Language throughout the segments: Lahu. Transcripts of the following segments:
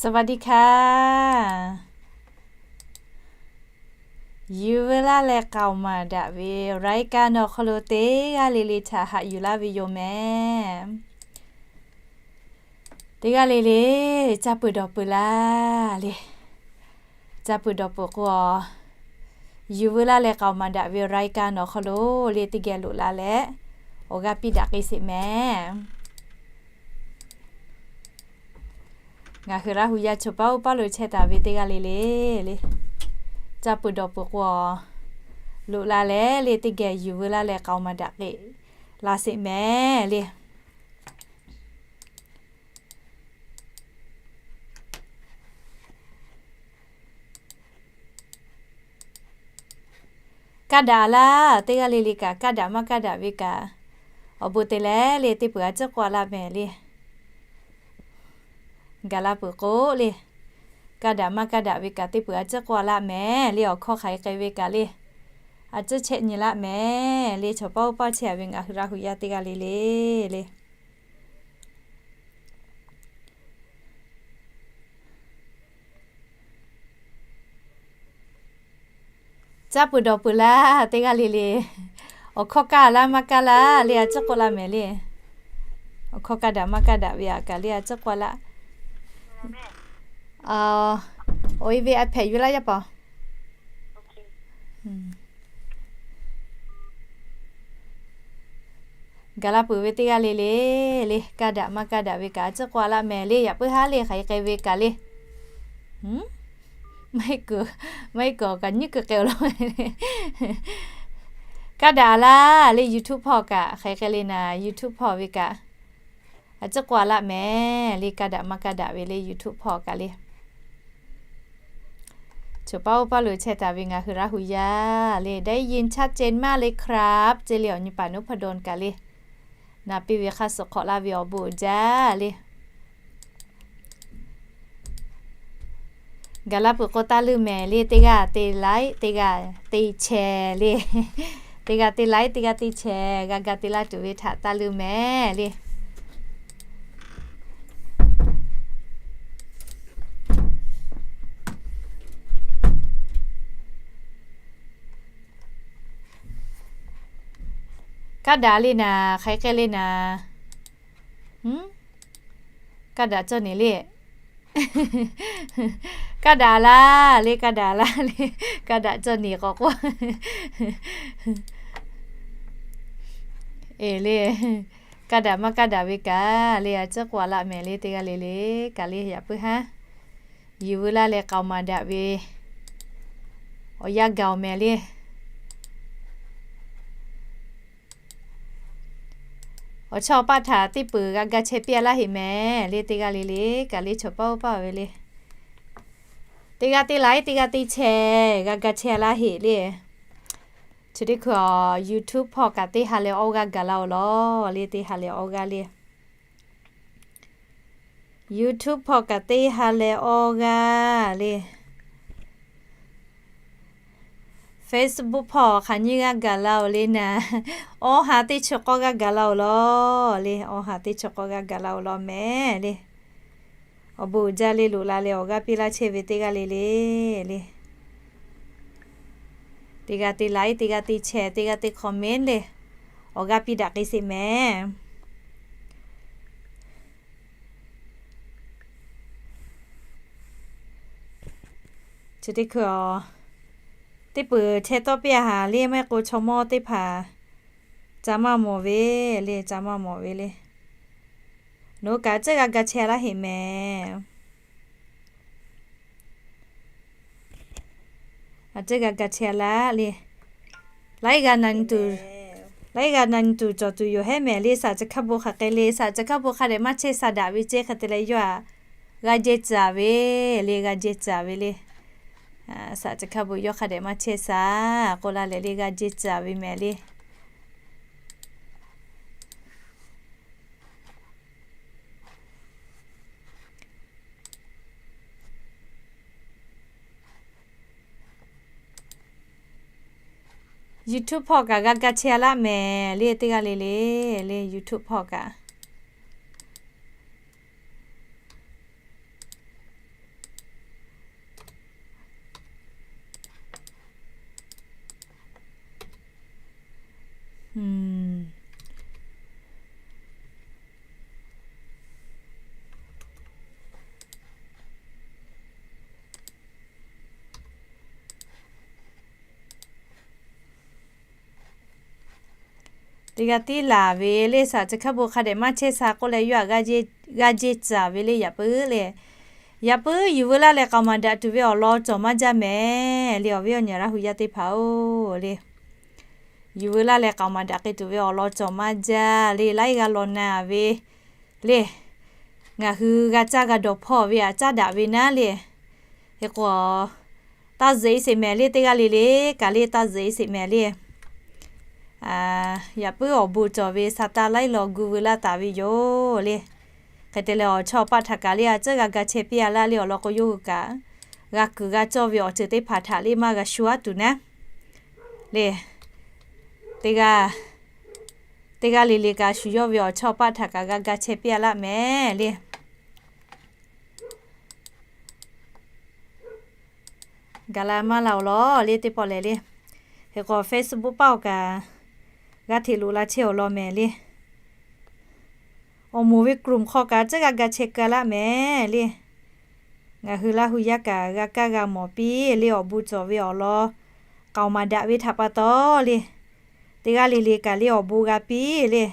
สวัสดีค่ะ Yuˬ veu laˇ leh k'aoˍ maˍ daꞈ ve รายการ awˬ hk'aw lo teˇ g'aˇ le le htaꞈ haꞈ yuˬ laˇ ve yoˬ mehˍ. Teˇ g'aˇ le le, caˇ peuˬ dawˬ peuˬ laˇ le. Caˇ peuˬ dawˬ peuˬ k'o, yuˬ veu laˇ leh k'aoˍ maˍ daꞈ ve รายการ awˬ hk'aw lo le teˇ geh loꞈ la leh awˬ g'aˇ piˇ daꞈ k'ai sheˍ mehˍ. Ngaˬ hui Laˇ hu yaˇ chaw paˉ oˇ paˉ lo chehˇ taˍ ve teˇ g'aˇ le le le, caˇ peuˬ dawˬ peuˬ k'o, loꞈ la leh le teˇ geh yuˬ veu laˇ leh k'aoˍ maˍ daꞈ k'ai la sheˍ mehˍ le. Kaˇ daꞈ laˇ, teˇ g'aˇ le le kaꞈ kaˇ daꞈ maˇ kaˇ daꞈ ve kaꞈ, awˬ bon te leh le teˇ peuˬ a ciˉ k'oˆ a laˇ mehˍ le. Gaˬ la peuˬ k'o le, kaˇ daꞈ maˇ kaˇ daꞈ ve kaꞈ teˇ peuˬ a ciˉ k'oˆ a laˇ mehˍ le. Awˬ hkawˇ hk'aˬ hk'e k'ai ve kaꞈ le, a ciˉ chehˇ nyi laˇ mehˍ le. Chaw paˉ oˇ paˉ chehˇ a ve ngaˬ hui Laˇ hu yaˇ teˇ g'aˇ le le le. Caˇ peuˬ dawˬ peuˬ laˇ, teˇ g'aˇ le le. Awˬ hkawˇ kaˇ laˇ maˇ kaˇ laˇ le, a ciˉ k'oˆ laˇ mehˍ le. Awˬ hkawˇ kaˇ daꞈ maˇ kaˇ daꞈ ve aꞈ kaꞈ le, a ciˉ k'oˆ laˇ. Awˬ e ve a hpehꞈ yuˬ laˇ yaˇ paˍ. Gaˬ la peuˬ ve teˇ g'aˇ le le le, kaˇ daꞈ maˇ kaˇ daꞈ ve kaꞈ a ciˉ k'oˆ a laˇ mehˍ le. Yaꞈ puiˉ haˉ le, hk'aˬ hk'e k'ai ve kaꞈ le. Maˇ heˆ kuiˬ, maˇ heˆ kuiˬ awˬ kaꞈ nyiˉ kuiˬ k'ai awˬ lawn. Kaˇ daꞈ laˇ le, YouTube hpawˇ kaꞈ hk'aˬ hk'e le naˍ, YouTube hpawˇ ve kaꞈ a ciˉ k'oˆ a laˇ mehˍ le. Kaˇ daꞈ maˇ kaˇ daꞈ ve le, YouTube hpawˇ kaꞈ le. Chaw paˉ oˇ paˉ lo chehˇ taˍ ve ngaˬ hui Laˇ hu yaˇ le, ได้ยินชัดเจนมากเลยครับ ce le, awˬ nyi paˍ นพดล kaꞈ le. Na piˇ ve hk'aˇ suh hk'awꞈ laˇ ve awˬ bon uiˍ jaˇ le. Gaˬ la peuˬ k'o taˇ leuˇ mehˍ le, teˇ g'aˇ te like, teˇ g'aˇ te share le. Teˇ g'aˇ te like, teˇ g'aˇ te share, g'a ga te laˇ tuˬ ve htaꞈ taˇ leuˇ mehˍ le. Kaˇ daꞈ le naˍ, hk'aˬ hk'e k'ai le naˍ. Kaˇ daꞈ cawˇ neˍ le. Kaˇ daꞈ laˇ le, kaˇ daꞈ laˇ le. Kaˇ daꞈ cawˇ neˍ k'awꞈ k'oˆ. Eˬ le, kaˇ daꞈ maˇ kaˇ daꞈ ve kaꞈ le, a ciˉ k'oˆ a laˇ mehˍ le, teˇ g'aˇ le le kaꞈ le. Yaꞈ puiˉ haˉ yuˬ veu laˇ leh k'aoˍ maˍ daꞈ ve awˬ yanˇ gaˬ awˬ mehˍ le. Awˬ chawˇ paˆ htaꞈ teˇ peuˬ g'a ga chehˇ piˇ a laˇ heꞈ mehˍ le, teˇ g'aˇ le le kaꞈ le, chaw paˉ oˇ paˉ ve le. Teˇ g'aˇ te like, teˇ g'aˇ te share, g'a ga chehˇ a laˇ heꞈ le. Chi teˇ hkui awˬ YouTube hpawˇ kaꞈ teˇ ha leh awˇ g'aˇ gaˬ la awˬ lawn le, teˇ ha leh awˇ g'aˇ le. YouTube hpawˇ kaꞈ teˇ ha leh awˇ g'aˇ le. Facebook hpawˇ hk'aˬ nyiˇ g'aˇ gaˬ la oˬ le naˍ. Awˇ ha teˇ chi k'awˇ g'aˇ gaˬ la awˬ lawn le. Awˇ ha teˇ chi k'awˇ g'aˇ gaˬ la awˬ lawn mehˍ le. Awˬ bon uiˍ jaˇ le, loꞈ la leh awˬ g'aˇ piˇ laˇ chehˇ ve teˇ g'aˇ le le le. Teˇ g'aˇ te like, teˇ g'aˇ te share, teˇ g'aˇ te comment le, awˬ g'aˇ piˇ daꞈ k'ai sheˍ mehˍ. Chi teˇ hkui a, teˇ peuˬ chehˇ tawˆ piˇ a haˍ le, maˇ heˆ k'o chaw mawˇ teˇ hpaˍ ca maˇ mawˬ ve le, ca maˇ mawˬ ve le. Nawˬ hui kaꞈ a ciˉ g'a ga chehˇ a laˇ heꞈ mehˍ. A ciˉ g'a ga chehˇ a laˇ le. Laiˉ g'a na nyi tuˬ, laiˉ g'a na nyi tuˬ cawˬ tuˬ yoˬ hehˉ mehˍ le. Saˍ chi hkaˇ bon hk'aˬ hk'e le, saˍ chi hkaˇ bon hk'a dehꞈ maˇ chehˇ sha daꞈ ve ceˇ hk'e te leh yawˇ htaꞈ g'a jehˇ tcuh ve le, g'a jehˇ tcuh ve le. Saˍ chi hkaˇ bon yawˇ hk'a dehꞈ maˇ chehˇ sha k'oˆ la leh le, g'a jehˇ tcuh ve mehˍ le. YouTube hpawˇ kaꞈ g'a ga chehˇ a laˇ mehˍ le, teˇ g'aˇ le le le, YouTube hpawˇ kaꞈ. Teˇ g'aˇ tiˉ laˬ ve le, shaˍ chi hk'a bon hk'a dehꞈ maˇ chehˇ sha k'oˆ leh, yawˇ htaꞈ g'a jehˇ tcuhˍ ve le, yaꞈ puiˉ le. Yaꞈ puiˉ yuˬ veu laˇ leh k'aoˍ maˍ daꞈ tuˬ ve awˬ lawn cawˬ maˇ jaˇ mehˍ le, awˬ viˉ awˬ nyi Laˇ hu yaˇ teˇ hpaˍ-oˬ le. Yuˬ veu laˇ leh k'aoˍ maˍ daꞈ k'ai tuˬ ve awˬ lawn cawˬ maˇ jaˇ le, laiˉ g'aˇ law na ve le. Ngaˬ hui g'a caˇ g'a dawˬ hpawˇ ve htaꞈ caˉ daꞈ ve naˉ le. Hk'e k'o, taˇ zuhꞈ-e sheˍ mehˍ le, teˇ g'aˇ le le kaꞈ le taˇ zuhꞈ-e sheˍ mehˍ le. Yaꞈ puiˉ awˬ bon cawˬ ve sa taˇ laiˉ law gu veu laˇ taˍ ve yoˬ le. Hk'e te leh awˬ chawˇ paˆ htaꞈ kaꞈ le a ciˉ g'a ga chehˇ piˇ-a laˇ le, awˬ lawn k'o yawˇ hui kaꞈ g'a kuiˬ g'a cawˇ ve awˬ ceuˬ teˇ hpaˍ htaꞈ le maˇ g'a shu aˉ tuˬ naˉ le. Teˇ g'aˇ, teˇ g'aˇ le le kaꞈ shu yawˇ ve awˬ chawˇ paˆ htaꞈ kaꞈ g'a ga chehˇ piˇ-a laˇ mehˍ le. Gaˬ la maˇ la-oˬ lawˬ le teˇ pawˆ lehˬ le. Hk'e k'o Facebook paˆ-oˬ kaꞈ g'a hteꞈ loꞈ la chehˇ-oˬ lawˬ mehˍ le. Awˬ moˍ ve group hk'aw kaꞈ a ciˉ g'a ga chehˇ keu laˇ mehˍ le. Ngaˬ hui Laˇ hu yaˇ kaꞈ g'a kaˇ g'a mawˬ piˇ le, awˬ bon cawˬ ve awˬ lawn k'aoˍ maˍ daꞈ ve htaꞈ pa taw le. Teˇ g'aˇ le le kaꞈ le awˬ bon g'a piˇ le.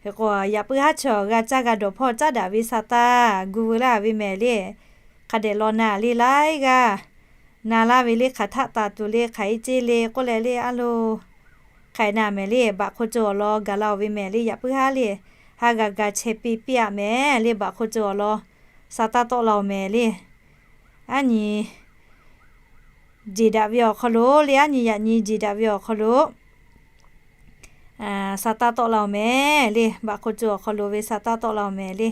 Hk'e k'o, yaꞈ puiˉ haˉ chaw g'a caˇ g'a dawˬ hpawˇ caˉ daꞈ ve sa taˇ gu veu laˇ ve mehˍ le. Hk'a dehꞈ law na le, laiˉ g'aˇ na laˇ ve le, hk'aˬ htaˆ taˍ tuˬ le, hk'aˬ hk'e ceˇ le k'oˆ leh le a loˬ. Hk'aˬ hk'e na mehˍ le, baꞈ hk'oˆ cawˬ awˬ lawn gaˬ la-oˬ ve mehˍ le, yaꞈ puiˉ haˉ le. Haˉ g'a ga chehˇ piˇ piˇ-a mehˍ le, baꞈ hk'oˆ cawˬ awˬ lawn sa taˇ tawˆ la-oˬ mehˍ le. Aˉ nyi jeˬ daꞈ ve awˬ hk'aw lo le, aˉ nyi yaꞈ nyi jeˬ daꞈ ve awˬ hk'aw lo sa taˇ tawˆ la-oˬ mehˍ le, baꞈ hk'oˆ cawˬ awˬ hk'aw lo ve sa taˇ tawˆ la-oˬ mehˍ le.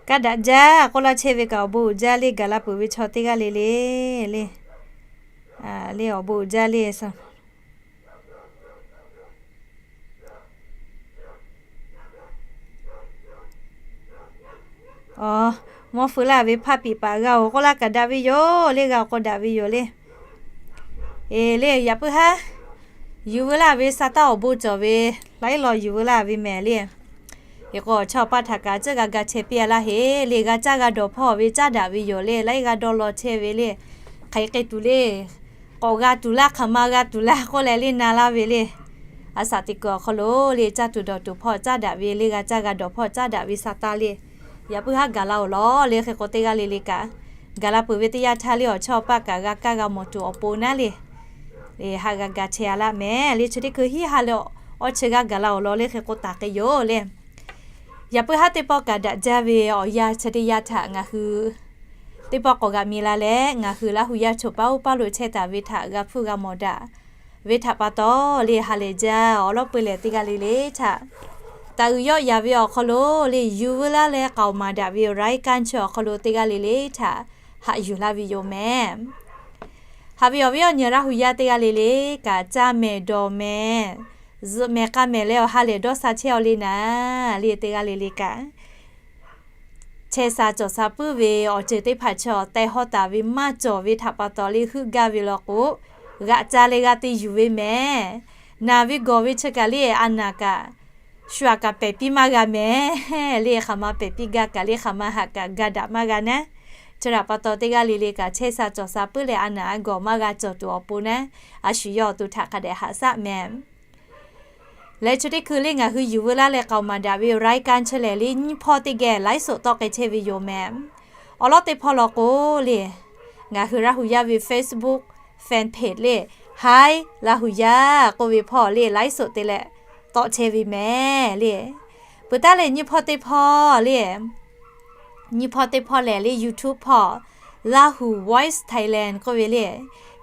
Kaˇ daꞈ jaˇ k'oˆ laˇ chehˇ ve kaꞈ awˬ bon uiˍ jaˇ le, gaˬ la peuˬ ve chaw teˇ g'aˇ le le le. Le awˬ bon uiˍ jaˇ le. Mawˇ feu laˇ ve hpaˇ piꞈ paˍ g'a-oˬ k'oˆ laˇ kaꞈ daꞈ ve yoˬ le, g'a-oˬ k'o daꞈ ve yoˬ le. Eˬ le, yaꞈ puiˉ haˉ yuˬ veu laˇ ve sa taˇ awˬ bon cawˬ ve laiˉ law yuˬ veu laˇ ve mehˍ le. Hk'e k'o, awˬ chawˇ paˆ htaꞈ kaꞈ a ciˉ g'a ga chehˇ piˇ-a laˇ heˆ le, g'a caˇ g'a dawˬ hpawˇ ve caˉ daꞈ ve yoˬ le, laiˉ g'aˇ dawˇ law chehˇ ve le. Hk'aˬ hk'e k'ai tuˬ le, k'awꞈ g'a tuˬ laˇ, hk'aˬ ma g'a tuˬ laˇ k'oˆ leh le na laˇ ve le. A shaꞈ teꞈ kuiˬ awˬ hk'aw lo le caˇ tuˬ dawˬ tuˬ hpawˇ caˉ daꞈ ve le, g'a caˇ g'a dawˬ hpawˇ caˉ daꞈ ve sa taˇ le, yaꞈ puiˉ haˉ gaˬ la-oˬ lawˬ le. Hk'e k'o, teˇ g'aˇ le le kaꞈ gaˬ la peuˬ ve teˇ yanˇ htaˇ le, awˬ chawˇ paˆ kaꞈ g'a kaˇ g'a mawˬ tuˬ awˬ pon naˉ le, haꞈ g'a ga chehˇ-a laˇ mehˍ le. Chi teˇ hkui hiˉ ha leh awˬ chi g'aˇ gaˬ la-oˬ lawˬ le. Hk'e k'o, taˍ k'ai yoˬ le. Yaꞈ puiˉ haˉ teˇ pawˆ kaꞈ daꞈ jaˇ ve awˬ yanˇ chi teˇ yanˇ htaꞈ ngaˬ hui teˇ pawˆ k'awꞈ g'a mi la leh, ngaˬ hui Laˇ hu yaˇ choˬ paˉ oˇ paˉ lo chehˇ taˍ ve htaꞈ g'a hpfuhˇ g'a mawˬ daꞈ ve htaꞈ pa taw le, ha lehˬ jaˇ. Awˬ lawˉ peu lehˬ teˇ g'aˇ le le htaꞈ taˍ uiˍ yawˆ yaˍ ve awˬ hk'aw lo le, yuˬ veu laˇ leh k'aoˍ maˍ daꞈ ve รายการ chi awˬ hk'aw lo teˇ g'aˇ le le htaꞈ haꞈ yuˬ laˇ ve yoˬ mehˍ. Haꞈ ve awˬ viˉ awˬ nyi Laˇ hu yaˇ teˇ g'aˇ le le kaꞈ caˇ mehˍ dawˬ mehˍ zuhꞈ mehˍ k'a mehˍ leh awˬ ha lehˬ dawˇ sha chehˇ-aw le naˍ le, teˇ g'aˇ le le kaꞈ chehˇ sha cawˬ sha puiˉ ve awˬ ceuˬ teˇ hpaˍ chaw teh hawˇ taˍ ve maˇ cawˬ ve htaꞈ pa taw le, heuˆ gaˇ ve law k'o, g'aꞈ ca leh g'a te yuˬ ve mehˍ. Naˬ ve gawˬ ve chi kaꞈ le a naˬ kaꞈ shu aꞈ kaꞈ pehˬ piˇ maˇ g'a mehˍ le, hk'aˬ ma pehˬ piˇ gaˇ kaꞈ le, hk'aˬ ma haꞈ kaꞈ ga daꞈ maˇ g'a naˉ. Chi htaꞈ pa taw teˇ g'aˇ le le kaꞈ chehˇ sha cawˬ sha puiˉ leh a naˬ a gawˬ maˇ g'a cawˬ tuˬ awˬ pon naˉ, a shu yawˇ awˬ to htaꞈ hk'a dehꞈ haꞈ shaˆ mehˍ. Leh chi teˇ hkui le ngaˬ hui yuˬ veu laˇ leh k'aoˍ maˍ daꞈ ve รายการ chi lehˬ le, nyiˇ hpawˇ teˇ geh ไลฟ์สด tawˆ k'ai chehˇ ve yoˬ mehˍ. Awˬ lawˉ teˇ hpawˇ law k'o le, ngaˬ hui Laˇ hu yaˇ ve Facebook fan page le, Hi Laˇ hu yaˇ k'oˆ ve hpawˇ le ไลฟ์สด te leh tawˆ chehˇ ve mehˍ le. Peuˬ taˉ lehˬ nyiˇ hpawˇ teˇ hpawˇ le, nyiˇ hpawˇ teˇ hpawˇ lehˬ le YouTube hpawˇ Lahu Voice Thailand k'oˆ ve le,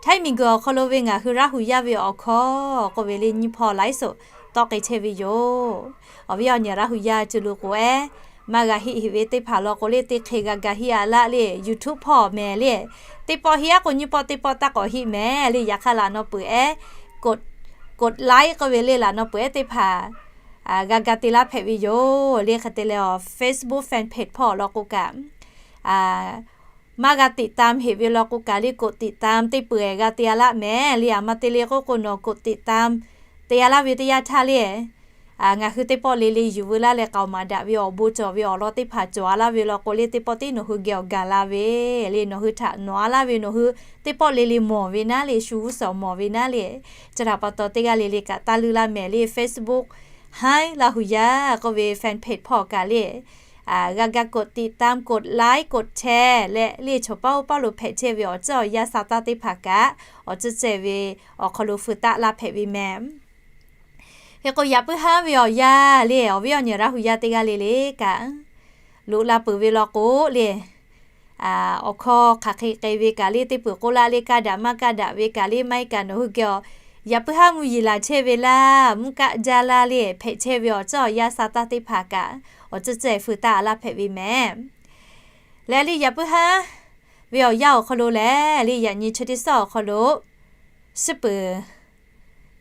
Htaiˇ miˬguiˬ awˬ hk'aw lo ve ngaˬ hui Laˇ hu yaˇ ve awˬ hkawˇ k'oˆ ve le nyiˇ hpawˇ ไลฟ์สด tawˆ k'ai chehˇ ve yoˬ. Awˬ viˉ awˬ nyi Laˇ hu yaˇ cuˇ lo k'o ehˉ, maˇ g'a heˆ heˆ ve teˇ hpaˍ law k'o le, teˇ hk'e g'a ga heˆ-a laˇ le, YouTube hpawˇ mehˍ le. Teˇ pawˆ heˆ-a k'o nyiˇ pawˆ teˇ pawˆ taˇ k'awꞈ heˆ mehˍ le. Yaꞈ hk'aˇ laꞈ naw peuˬ ehˉ กด ไลค์ k'oˆ ve le laꞈ naw peuˬ ehˉ teˇ hpaˍ g'a ga te laˇ hpehꞈ ve yoˬ le. Hk'e te leh awˬ Facebook fan page hpawˇ law k'o kaꞈ maˇ g'a ติดตาม heˆ ve law k'o kaꞈ le กดติดตาม teˇ peuˬ ehˉ g'a te-a laˇ mehˍ le. Aˬ ma te le k'oˆ k'o nawˬ กดติดตาม te-a laˇ ve teˇ yanˇ htaˇ le, Ngaˬ hui teˇ pawˆ le le yuˬ veu laˇ leh k'aoˍ maˍ daꞈ ve awˬ bon cawˬ ve awˬ lawn teˇ hpaˍ cawˬ a laˇ ve law k'o le, teˇ pawˆ tiˉ nawˬ hui geh awˬ gaˬ la ve le, nawˬ hui htaꞈ nawˬ a laˇ ve nawˬ hui teˇ pawˆ le le mawˬ ve naˉ le, shu g'uˇ suhˍ mawˬ ve naˉ le. Chi htaꞈ pa taw teˇ g'aˇ le le kaꞈ taˇ leuˇ laˇ mehˍ le, Facebook Hi Laˇ huˍ yaˇ k'oˆ ve fan page hpawˇ kaꞈ le, g'a ga กดติดตาม กดไลค์ กดแชร์ leh le chaw paˉ oˇ paˉ lo hpehꞈ chehˇ ve awˬ ceuˬ awˬ yanˇ sa taˇ teˇ hpaˍ kaꞈ awˬ ceuˬ ceh ve awˬ hk'aw lo feu taˆ laˇ hpehꞈ ve mehˍ. Hk'e k'o, yaꞈ puiˉ haˉ ve awˬ yanˇ le, awˬ viˉ awˬ nyi Laˇ huˍ yaˇ teˇ g'aˇ le le kaꞈ loꞈ la peuˬ ve law k'o le, awˬ hkawˇ hk'aˬ hk'e k'ai ve kaꞈ le, teˇ peuˬ k'oˆ laˇ le, kaˇ daꞈ maˇ kaˇ daꞈ ve kaꞈ le, maˇ heˆ kaꞈ nawˬ hui geh awˬ yaꞈ puiˉ haˉ mvuhˇ yeˬ laˬ chehˇ ve laˇ, mvuhˇ kaˆ jaˇ laˇ le, hpehꞈ chehˇ ve awˬ ceuˬ awˬ yanˇ sa taˇ teˇ hpaˍ kaꞈ awˬ ceuˬ ceh feu taˆ laˇ hpehꞈ ve mehˍ. Leh le yaꞈ puiˉ haˉ ve awˬ yanˇ awˬ hk'aw lo lehˬ le, yaꞈ nyi chi teˇ suhˉ awˬ hk'aw lo suhˉ peuˍ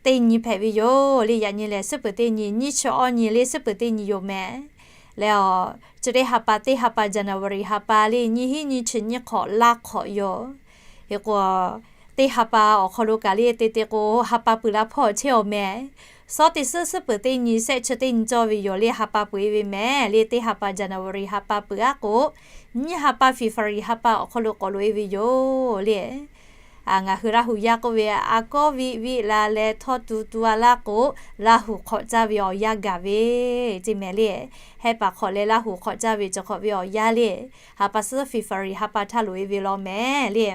teˇ nyi hpehꞈ ve yoˬ le. Yaꞈ nyi lehˬ suhˉ peuˍ teˇ nyi, nyiˇ chi awˇ nyi le suhˉ peuˍ teˇ nyi yoˬ mehˍ. Leh awˬ, chi teˇ ha pa, teˇ ha pa January ha pa le, nyiˇ hinˉ nyiˇ chi nyiˇ hk'awꞈ laˇ hk'awꞈ yoˬ. Hk'e k'o, teˇ ha pa awˬ hk'aw lo kaꞈ le te te k'o, ha pa peuˬ la hpawˇ chehˇ awˬ mehˍ. Suhˉ teˇ suhˉ suhˉ peuˍ teˇ nyi, shehˆ chi teˇ nyi cawˇ ve yoˬ le, ha pa peuˬ e ve mehˍ le. Teˇ ha pa January ha pa peuˬ aˉ k'o, nyiˇ ha pa February ha pa awˬ hk'aw lo k'awꞈ loꞈ e ve yoˬ le. Ngaˬ hui Laˇ huˍ yaˇ k'oˆ ve, a kawˉ viˆ viˆ la leh htawˇ tu tu a laˇ k'o, Laˇ huˍ hk'awꞈ caˇ ve awˬ yanˇ gaˬ ve ceˇ mehˍ le. Hehˉ paˍ hk'awꞈ leh Laˇ huˍ hk'awꞈ caˇ ve cawˬ hk'awꞈ ve awˬ yanˇ le, ha pa suhˉ February ha pa htaˇ loꞈ e ve law mehˍ le.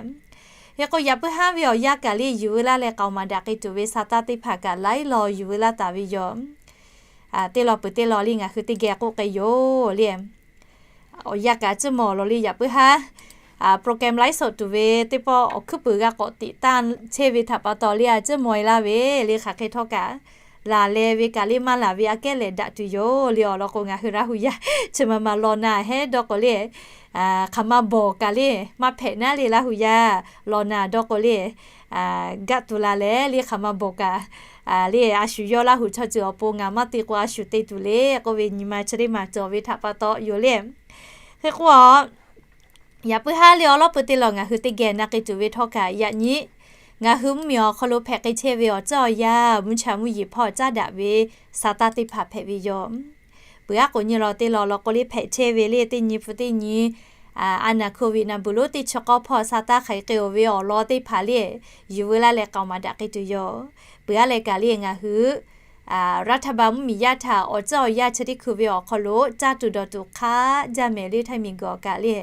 Hk'e k'o, yaꞈ puiˉ haˉ ve awˬ yanˇ kaꞈ le yuˬ veu laˇ leh k'aoˍ maˍ daꞈ k'ai tuˬ ve sa taˇ teˇ hpaˍ kaꞈ laiˉ law yuˬ veu laˇ taˍ ve yoˬ. Teˇ law peuˬ teˇ law le ngaˬ hui teˇ geh k'oˆ k'ai yoˬ le. Awˬ yanˇ kaꞈ tcuhˉ mawˬ lawˬ le, yaꞈ puiˉ haˉ program laiˉ soꞈ tuˬ ve teˇ pawˆ awˬ hkuiˉ puiˍ g'a k'awꞈ tiꞈ tanˇ chehˇ ve htaꞈ pa taw le, a tcuhˉ mawˬ e laˇ ve le, hk'aˬ hk'e htawˇ kaꞈ laˬ leh ve kaꞈ le maˇ laˬ ve aꞈ kehˉ lehˬ daꞈ tuˬ yoˬ le. Awˬ lawn k'o, ngaˬ hui Laˇ huˍ yaˇ chi ma ma lawˬ naˍ heˉ dawˇ k'o le, hk'aˬ ma bawˬ kaꞈ le maˇ hpehꞈ naˉ le, Laˇ huˍ yaˇ lawˬ naˍ dawˇ k'o le, gaˆ tuˬ la leh le, hk'aˬ ma bawˬ kaꞈ le, a shu yawˇ Laˇ huˍ chaw ceuˬ awˬ pon ngaˬ maˇ te k'o a shu te tuˬ le k'oˆ ve nyi ma chi teˇ maˬ cawˬ ve htaꞈ pa taw yoˬ le. Hk'e k'o, yaꞈ puiˉ haˉ le awˬ lawˉ peu teˇ law ngaˬ hui teˇ geh na k'ai tuˬ ve htawˇ kaꞈ, yaꞈ nyi ngaˬ hui mvuhˇmiˬ awˬ hk'aw lo hpehꞈ k'ai chehˇ ve awˬ ceuˬ awˬ yanˇ mvuhˇ cha mvuhˇ yeˬ hpawˇ caˉ daꞈ ve sa taˇ teˇ hpaˍ hpehꞈ ve yoˬ. Peuˬ aˉ k'oˍ nyi law teˇ law law k'o le, hpehꞈ chehˇ ve le teˇ nyi pu teˇ nyi, a naˬ hk'oˆ ve naˬ beuˬ lonˉ teˇ chi k'awˇ hpawˇ sa taˇ hk'aˬ hk'e k'ai-oˬ ve awˬ lawn teˇ hpaˍ le, yuˬ veu laˇ leh k'aoˍ maˍ daꞈ k'ai tuˬ yoˬ. Peuˬ aˉ leh kaꞈ le ngaˬ hui รัฐบาล mvuhˇmiˬ yaˇ htaꞈ awˬ ceuˬ awˬ yanˇ chi teˇ hkui ve awˬ hk'aw lo caˇ tuˬ dawˬ tuˬ hk'a jaˇ mehˍ le, htaiˇ miˬ guiˬ awˬ kaꞈ le.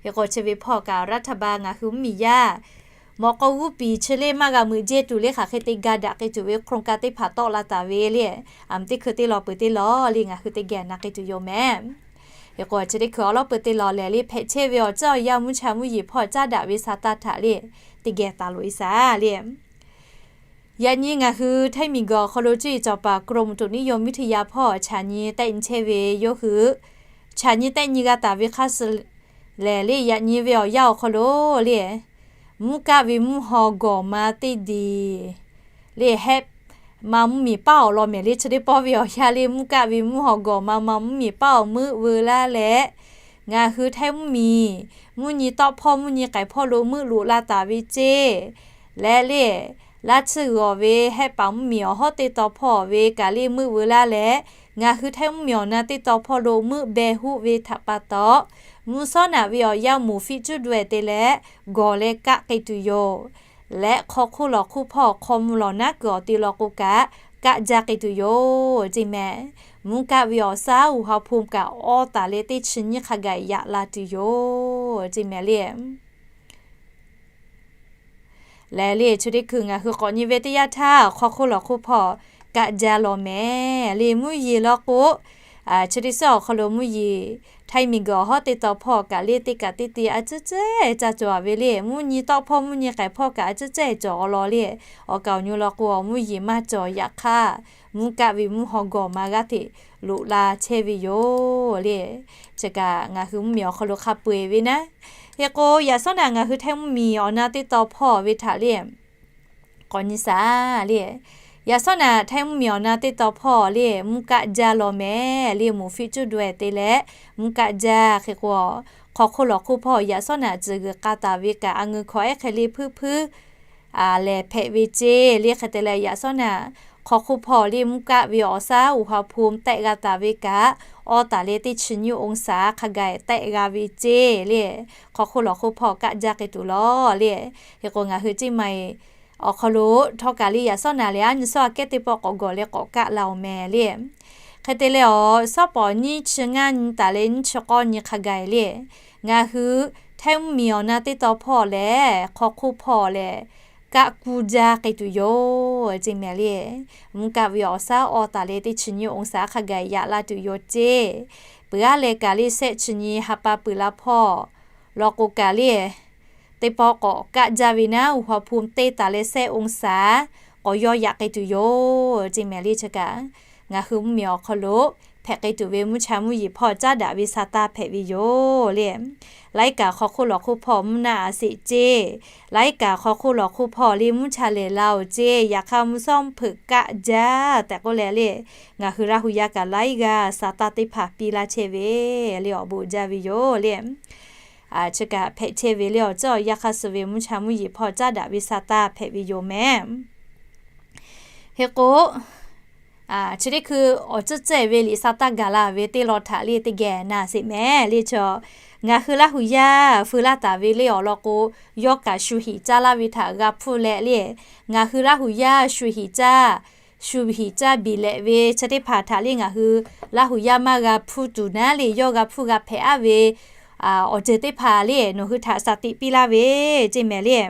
Hk'e k'o chi ve hpawˇ kaꞈ รัฐบาล ngaˬ hui mvuhˇmiˬ yaˇ mawꞈ k'aw g'uˇ piˍ chi le maˇ g'a meuꞈ jehˇ tuˬ le, hk'aˬ hk'e te ga daꞈ k'ai tuˬ ve โครงการ teˇ hpaˍ tawˆ la taˍ ve le, aˬ miˬ teˇ hkui teˇ law peuˬ teˇ law le ngaˬ hui teˇ geh na k'ai tuˬ yoˬ mehˍ. Hk'e k'o chi teˇ hkui awˬ lawˉ peu teˇ law lehˬ le, hpehꞈ chehˇ ve awˬ ceuˬ awˬ yanˇ mvuhˇ cha mvuhˇ yeˬ hpawˇ caˉ daꞈ ve sa taˇ htaꞈ le teˇ geh taˍ loꞈ e shaˍ le. Yaꞈ nyi ngaˬ hui htaiˇ miˬ guiˬ awˬ hk'aw lo cuˇ yiˍ cawˬ paˍ กรมอุตุนิยมวิทยา hpawˇ chaꞈ nyi tehˆ nyi chehˇ ve yawˇ hui, chaꞈ nyi tehˆ nyi g'a taˍ ve hk'aˇ suh lehˬ le, yaꞈ nyi ve awˬ yanˇ awˬ hk'aw lo le, mvuhˇ kaˆ ve mvuhˇ haw gawˬ ma teˇ diˬ le, hehˆ ma mvuhˇmiˬ paˉ awˬ lawn mehˍ le, chi teˇ pawˆ ve awˬ yanˇ le, mvuhˇ kaˆ ve mvuhˇ haw gawˬ ma ma mvuhˇmiˬ paˉ awˬ meuˆ veu laˇ leh, ngaˬ hui htaiˇ mvuhˇmiˬ mvuhˇ nyi tawˆ hpawˇ mvuhˇ nyi k'ai hpawˇ lo meuˆ loꞈ la taˍ ve ceˇ leh le, laˇ tsuhˇ g'awˬ ve hehˆ paˍ mvuhˇmiˬ awˬ hawˉ teˇ taw hpawˇ ve kaꞈ le meuˆ veu laˇ leh, ngaˬ hui htaiˇ mvuhˇmiˬ awˬ na teˇ taw hpawˇ lo meuˆ beh huˆ ve htaꞈ pa taw, mvuhˇ sawˉ naꞈ ve awˬ yanˇ moˍ fiˆ cuˇ daweh te leh gawˬ leh kaˆ k'ai tuˬ yoˬ. Leh hk'aw hk'oˆ lawˬ hk'oˆ hpawˇ hk'aw mvuh lawˬ naˉ kuiˬ awˬ te law k'o kaꞈ kaˆ jaˇ k'ai tuˬ yoˬ ceˇ mehˍ. Mvuhˇ kaˆ ve awˬ saˉ uˬ ha hpu kaꞈ awˇ taˍ leh teˇ chi nyiˇ hk'a gaˬ yaꞈ la tuˬ yoˬ ceˇ mehˍ le. Lehˬ le chi teˇ hkui ngaˬ hui k'awꞈ nyi ve teˇ yanˇ htaˇ, hk'aw hk'oˆ lawˬ hk'oˆ hpawˇ kaˆ jaˇ lawˬ mehˍ le. Mvuhˇ yeˬ law k'o, chi teˇ suhˉ awˬ hk'aw lo mvuhˇ yeˬ htaiˇ miˬ guiˬ awˬ hawˉ teˇ taw hpawˇ kaꞈ le teˇ kaꞈ teˇ te a ciˉ cehˇ ca cawˬ ve le. Mvuhˇ nyi tawˆ hpawˇ mvuhˇ nyi k'ai hpawˇ kaꞈ a ciˉ cehˇ cawˬ awˬ lawn le. Awˬ kaˍ awˬ nyi law k'o, awˬ mvuhˇ yeˬ maˇ cawˬ yaꞈ hk'aˇ, mvuhˇ kaˆ ve mvuhˇ haw gawˬ ma g'aˇ hteꞈ loꞈ la chehˇ ve yoˬ le. Chi kaꞈ ngaˬ hui mvuhˇmiˬ awˬ hk'aw lo hk'a peu-eˬ ve naˉ. Hk'e k'o, yaꞈ sawˉ naꞈ ngaˬ hui htaiˇ mvuhˇmiˬ awˬ na teˇ taw hpawˇ ve htaꞈ le k'awꞈ nyi shaˍ le. Yaꞈ sawˉ naꞈ htaiˇ mvuhˇmiˬ awˬ na teˇ taw hpawˇ le mvuhˇ kaˆ jaˇ lawˬ mehˍ le. Moˍ fiˆ cuˇ daweh te leh mvuhˇ kaˆ jaˇ. Hk'e k'o, hk'aw hk'oˆ lawˬ hk'oˆ hpawˇ yaꞈ sawˉ naꞈ tcuhˬ g'uiˬ k'a taˍ ve kaꞈ a ngeu hkawꞈ ehˉ hk'e le hpuiˇ hpuiˇ lehˬ hpehꞈ ve ceˇ le. Hk'e te leh yaꞈ sawˉ naꞈ hk'aw hk'oˆ hpawˇ le mvuhˇ kaˆ ve awˬ shaˉ อุณหภูมิ tehˆ g'a taˍ ve kaꞈ, awˇ taˍ leh teˇ chi nyiˇ องศา hk'a gaˬ tehˆ g'a ve ceˇ le. Hk'aw hk'oˆ lawˬ hk'oˆ hpawˇ kaˆ jaˇ k'ai tuˬ lawˬ le. Hk'e k'o ngaˬ hui ceˇ ma-e awˬ hk'aw lo htawˇ kaꞈ le yaꞈ shawˉ naˍ leh aˉ nyi shawˉ aꞈ kehˉ teˇ pawˆ k'awꞈ gawˬ leh k'awꞈ kaˆ la-oˬ meh le. Hk'e te leh awˬ shawˉ pawˍ nyiˇ chi ngaˇ nyi taˍ leh nyiˇ chi k'awˇ nyi hk'a gaˬ le, ngaˬ hui htaiˇ mvuhˇmiˬ awˬ na teˇ taw hpawˇ lehˬ hk'aw hk'oˆ hpawˇ lehˬ kaˆ kuˇ jaˇ k'ai tuˬ yoˬ ceˇ meh le. Mvuhˇ kaˆ ve awˬ shaˉ awˇ taˍ leh teˇ chi nyiˇ องศา hk'a gaˬ yaꞈ la tuˬ yoˬ ceˇ. Peuˬ aˉ leh kaꞈ le shehˆ chi nyi ha pa peuˬ la hpawˇ law k'o kaꞈ le teˇ pawˆ k'awꞈ kaˆ jaˇ ve naˉ, อุณหภูมิ te taˍ leh shehˆ องศา k'awꞈ yawˇ yaꞈ k'ai tuˬ yoˬ ceˇ meh le. Chi kaꞈ ngaˬ hui mvuhˇmiˬ awˬ hk'aw lo hpehꞈ k'ai tuˬ ve mvuhˇ cha mvuhˇ yeˬ hpawˇ caˉ daꞈ ve sa taˇ hpehꞈ ve yoˬ le. Laiˉ kaꞈ hk'aw hk'oˆ lawˬ hk'oˆ hpawˇ mvuhˇ naˆ a sheˍ ceˇ. Laiˉ kaꞈ hk'aw hk'oˆ lawˬ hk'oˆ hpawˇ le mvuhˇ cha lehˬ la-oˬ ceˇ. Yaꞈ hk'aˇ mvuhˇ shawˉ mvuhˇ hpeuꞈ kaˆ jaˇ tehꞈ k'oˆ leh le, ngaˬ hui Laˇ hu yaˇ kaꞈ laiˉ g'aˇ sa taˇ teˇ hpaˍ piˇ laˇ chehˇ ve le awˬ bon jaˇ ve yoˬ le. Chi kaꞈ hpehꞈ chehˇ ve le awˬ ceuˬ yaˇ hk'aˇ suh ve mvuhˇ cha mvuhˇ yeˬ hpawˇ caˉ daꞈ ve sa taˇ hpehꞈ ve yoˬ meh. Hk'e k'o, chi teˇ hkui awˬ tcuhˉ cehˇ ve liꞈ sa taˇ gaˬ la ve teˇ law htaꞈ le teˇ geh na sheˍ meh le chaw. Ngaˬ hui Laˇ hu yaˇ feu laˇ taˍ ve le awˬ lawn k'o, yawˇ kaꞈ shu hiꞈ caˇ laˇ ve htaꞈ g'a hpuˇ leh le, ngaˬ hui Laˇ hu yaˇ shu hiꞈ caˇ, shu hiꞈ caˇ biˬ lehꞈ ve chi teˇ hpaˍ htaꞈ le ngaˬ hui Laˇ hu yaˇ maˇ g'a hpuˇ tuˬ naˉ le yawˇ g'a hpuˇ g'a hpehꞈ aˉ ve awˬ ceuˬ teˇ hpaˍ le nawˬ hui htaꞈ shaˍ tiꞈ piˇ laˇ ve ceˇ meh le.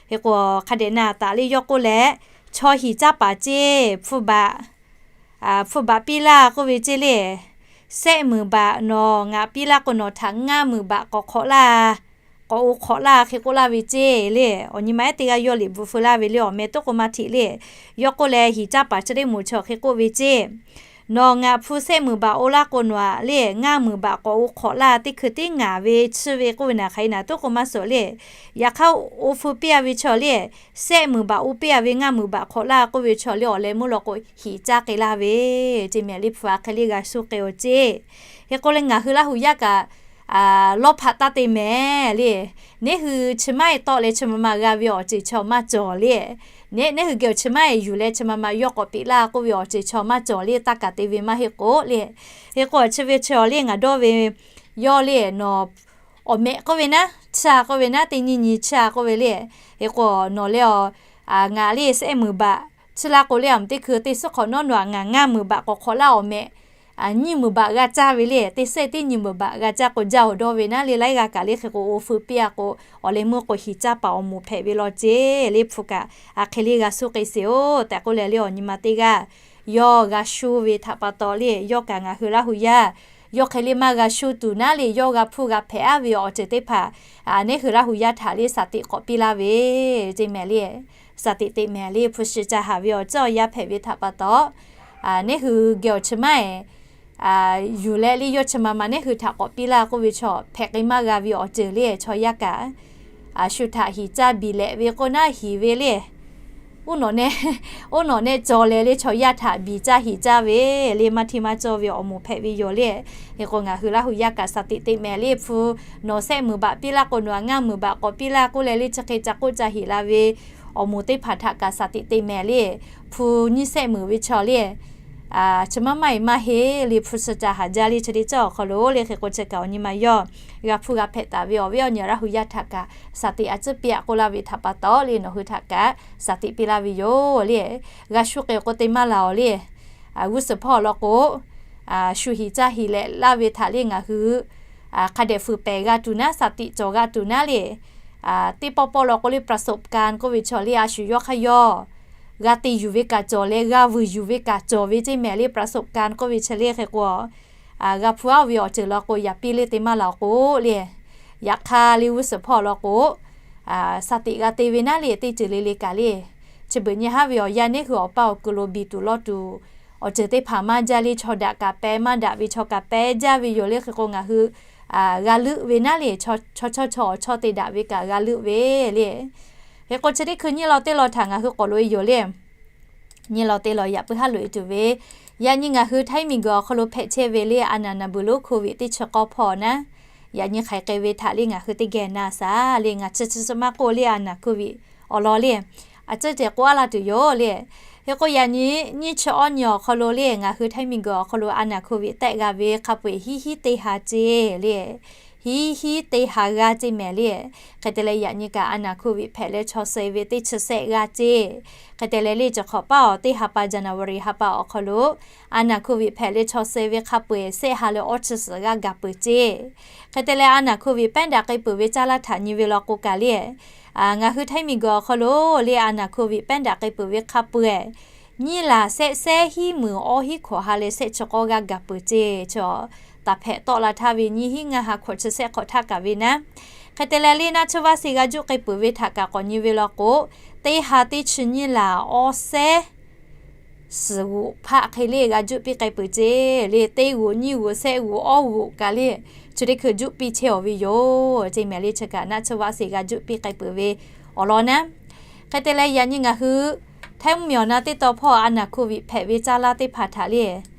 Hk'e k'o hk'a dehꞈ na taˍ le yawˇ k'oˆ leh, chaw hiꞈ caˇ paˍ ceˇ hpu baꞈ, hpu baꞈ piˇ laˇ k'oˆ ve ceˇ le. Sehˆ meunˍ baꞈ nawˬ ngaˬ piˇ laˇ k'o nawˬ htaꞈ ngaˇ meunˍ baꞈ k'awꞈ hk'awꞈ laˇ, k'awꞈ oˇ hk'awꞈ laˇ hk'e k'oˆ laˇ ve ceˇ le. Awˬ nyi ma ehˉ teˇ g'aˇ yawˇ liꞈ bvuhꞈ feu laˇ ve le awˬ meh toˉ k'o maˇ hteꞈ le. Yawˇ k'oˆ leh hiꞈ caˇ paˍ chi teˇ moˍ chaw hk'e k'oˆ ve ceˇ, nawˬ ngaˬ hpu sehˆ meunˍ baꞈ oˇ laˇ k'o nawˬ aꞈ le ngaˇ meunˍ baꞈ k'awꞈ oˇ hk'awꞈ laˇ teˇ hkui tiˉ ngaˍ ve chiˇ ve k'oˆ ve naˬ hk'aˬ hk'e naˬ toˉ k'o maˇ suhˍ le. Yaꞈ hk'aˇ oˇ feu piˇ a ve chaw le, sehˆ meunˍ baꞈ oˇ piˇ a ve ngaˇ meunˍ baꞈ hk'awꞈ laˇ k'oˆ ve chaw le awˬ leh meuˇ law k'o hiꞈ caˇ k'ai laˇ ve ceˇ meh le hpu aꞈ hk'e le g'a shu k'ai-oˬ ceˇ. Hk'e k'o le ngaˬ hui Laˇ hu yaˇ kaꞈ lawˇ hpaꞈ taˇ te meh le. Neˉ hui chi maˇ e tawˆ leh chi ma ma g'a ve awˬ ceuˬ chaw maˇ cawˬ le. Neˉ neˉ hui geh awˬ chi maˇ e yuˬ leh chi ma ma yawˇ k'awꞈ peꞈ laˇ k'oˆ ve awˬ ceuˬ chaw maˇ cawˬ le taˇ kaˍ te ve maˇ heˆ k'o le. Hk'e k'o chi ve chi awˬ le ngaˬ dawˇ ve yawˇ le nawˬ awˬ mehꞈ k'oˆ ve naˉ, chi a k'oˆ ve naˉ, teˇ nyiˇ nyi chi a k'oˆ ve le. Hk'e k'o nawˬ le a, ngaˬ le sehˆ meunˍ baꞈ chi laˇ k'o le a meuꞈ teˇ hkui teˇ suhˉ hk'awꞈ nawˉ nawˬ aꞈ ngaˬ ngaˇ meunˍ baꞈ k'awꞈ hk'awꞈ laˇ awˬ mehꞈ nyiˇ meunˍ baꞈ g'a caˇ ve le. Teˇ sehˆ teˇ nyiˇ meunˍ baꞈ g'a caˇ k'o jaˇ awˬ dawˇ ve naˉ le laiˉ g'aˇ kaꞈ le hk'e k'o oˇ feu piˇ a k'o awˬ leh meuˇ k'o hiꞈ caˇ paˍ awˬ moˍ hpehꞈ ve law ceˇ le hpu kaꞈ aˬ hk'e le g'a shu k'ai sheˍ-oˬ tehꞈ k'oˆ leh le awˬ nyi ma teˇ g'aˇ yawˇ g'a shu ve htaꞈ pa taw le yawˇ kaꞈ ngaˬ hui Laˇ hu yaˇ yawˇ hk'e le maˇ g'a shu tuˬ naˉ le yawˇ g'a hpuˇ g'a hpehꞈ aˉ ve awˬ ceuˬ teˇ hpaˍ neˉ hui Laˇ hu yaˇ htaꞈ le shaˍ tiꞈ k'awꞈ piˇ laˇ ve ceˇ meh le. Shaˍ tiꞈ teꞈ meh le hpu shi ca haˍ ve awˬ ceuˬ awˬ yaˇ hpehꞈ ve htaꞈ pa taw neˉ hui geh awˬ chi maˇ e yuˬ leh le yawˇ chi ma ma neˉ hui htaꞈ k'awꞈ piˇ laˇ k'oˆ ve chaw hpehꞈ k'ai maˇ g'a ve awˬ ceuˬ le chaw yaˇ kaꞈ shu htaꞈ hiꞈ caˇ biˬ lehꞈ ve k'oˆ naˉ hiˍ ve le. Oˇ nawˬ neh cawˬ leh le chaw yaˇ htaꞈ biˬ caˇ hiꞈ caˇ ve le maˇ hteˇ maˇ cawˇ ve awˬ moˍ hpehꞈ ve yoˬ le. Hk'e k'o ngaˬ hui Laˇ hu yaˇ kaꞈ shaˍ tiꞈ teꞈ meh le hpu nawˬ sehˆ meunˍ baꞈ piˇ laˇ k'o nawˬ aꞈ ngaˇ meunˍ baꞈ k'awꞈ piˇ laˇ k'oˆ leh le chi hk'e ca k'oˆ ca hiˍ la ve awˬ moˍ teˇ hpaˍ htaꞈ kaꞈ shaˍ tiꞈ teꞈ meh le hpu nyiˇ sehˆ meunˍ ve chaw le chi maˇ maˇ e maˇ heˆ le hpu shi ca haˍ jaˇ le chi teˇ ceuˬ awˬ hk'aw lo le hk'e k'o chi kaꞈ awˬ nyi ma yawˇ g'a hpuˇ g'a hpehꞈ taˍ ve awˬ viˉ awˬ nyi Laˇ hu yaˇ htaꞈ kaꞈ shaˍ tiꞈ a ciˉ piˇ a k'oˆ laˇ ve htaꞈ pa taw le nawˬ hui htaꞈ kaꞈ shaˍ tiꞈ piˇ laˇ ve yoˬ le. G'a shu k'ai k'o te maˇ laˬ awˬ le g'uˇ suhˍ hpawˇ law k'o shu hiꞈ caˇ hiꞈ lehꞈ laˇ ve htaꞈ le ngaˬ hui hk'a dehꞈ fuiˍ pehˍ g'a tuˬ naˉ shaˍ tiꞈ cawˬ g'a tuˬ naˉ le teˇ pawˆ pawˆ law k'o le ประสบการณ์ k'oˆ ve chaw le a shu yawˇ hk'aˇ yawˇ g'a te yuˬ ve kaꞈ cawˬ leh g'a vuiˬ yuˬ ve kaꞈ cawˬ ve ceˇ meh le ประสบการณ์ k'oˆ ve chi le hk'e k'o g'a hpuˇ aˉ ve awˬ ceuˬ law k'o yaꞈ piˇ le te maˇ laˬ k'o le. Yaꞈ hk'aˇ le g'uˇ suhˍ hpawˇ law k'o shaˍ tiꞈ g'a te ve naˉ le teˇ ceuˬ le le kaꞈ le chi beuꞈ nyi haˉ ve awˬ yanˇ neˉ hui awˬ pa awˬ kuiˬ lo biˬ tuˬ lawˇ tuˬ awˬ ceuˬ teˇ hpaˍ maˇ jaˇ le chaw daꞈ kaꞈ pehˉ maˇ daꞈ ve chaw kaꞈ pehˉ jaˇ ve yoˬ le hk'e k'o ngaˬ hui g'a leuˆ ve naˉ le chaw chaw chaw awˬ chawˇ te daꞈ ve kaꞈ g'a leuˆ ve le. Hk'e k'o chi teˇ hkui nyiˇ law teˇ law htaꞈ ngaˬ hui k'awꞈ loꞈ e yoˬ le. Nyiˇ law teˇ law yaꞈ puiˉ haˉ loꞈ e tuˬ ve yaꞈ nyi ngaˬ hui Htaiˇ miˬ guiˬ awˬ hk'aw lo hpehꞈ chehˇ ve le a naˍ naˍ buiˬ lo COVID teˇ chi k'awˇ hpawˇ naˉ yaꞈ nyi hk'aiˬ k'ai ve htaꞈ le ngaˬ hui teˇ geh na shaˍ le ngaˬ chi chi chi maˇ k'oˆ le a naˍ COVID awˬ lawn le a ciˉ ceh k'oˆ a laˇ tuˬ yoˬ le. Hk'e k'o yaꞈ nyi nyiˇ chi awˇ nyi awˬ hk'aw lo le ngaˬ hui htaiˇ miˬguiˬ awˬ hk'aw lo a naˬ hkoˍviˆ tehˆ g'a ve hk'a peu-eˬ hiˉ hiˉ teˇ ha ceˇ le. Hiˉ hiˉ teˇ ha g'aˇ ceˇ mehˍ le. Hk'e te leh yaꞈ nyi kaꞈ a naˬ hkoˍviˆ hpehꞈ leh chaw suh ve teˇ chi sehˆ g'aˇ ceˇ. Hk'e te leh le chi hk'awꞈ paˉ awˬ teˇ ha pa January ha pa awˬ hk'aw lo a naˬ hkoˍviˆ hpehꞈ leh chaw suh ve hk'a peu-eˬ sehˆ ha leh awˇ chi suhˍ g'aˇ gaˬ peuˬ ceˇ. Hk'e te leh a naˬ hkoˍviˆ pehˉ daꞈ k'ai peuˬ ve caˇ laˇ htaꞈ nyi ve law k'o kaꞈ le, ngaˬ hui htaiˇ miˬguiˬ awˬ hk'aw lo le a naˬ hkoˍviˆ pehˉ daꞈ k'ai peuˬ ve hk'a peu-eˬ nyiˇ laˬ sehˆ sehˉ hiˉ meunˍ awˇ hiˉ hkawꞈ ha leh sehˆ chi k'awˇ g'aˇ gaˬ peuˬ ceˇ. Chi taˍ hpehꞈ tawˆ la htaˇ ve nyiˇ hiˉ ngaˇ ha hkawꞈ chi sehˆ hk'awꞈ htaˇ kaꞈ ve naˉ. Hk'e te leh le naˆ tsuhˇ vaˆ se g'a juˆ k'ai peuˬ ve htaꞈ kaꞈ k'awꞈ nyi ve law k'o, teˇ ha teˇ chi nyiˇ laˬ awˇ sehˉ suhˍ g'oꞈ hpaˆ hk'e le g'a juˆ piˇ k'ai peuˬ ceˇ le. Teˇ g'oꞈ nyiˇ g'oꞈ sehˆ g'oꞈ awˇ g'oꞈ kaꞈ le chi teˇ hkui juˆ piˇ chehˇ-aˬ ve yoˬ ceˇ mehˍ le. Chi kaꞈ naˆ tsuhˇ vaˆ se g'a juˆ piˇ k'ai peuˬ ve awˬ lawn naˉ. Hk'e te leh yaꞈ nyi ngaˬ hui htaiˇ mvuhˇ miˬ awˬ na teˇ taw hpawˇ a naˬ hkoˍviˆ hpehꞈ ve caˇ laˇ teˇ hpaˍ htaꞈ le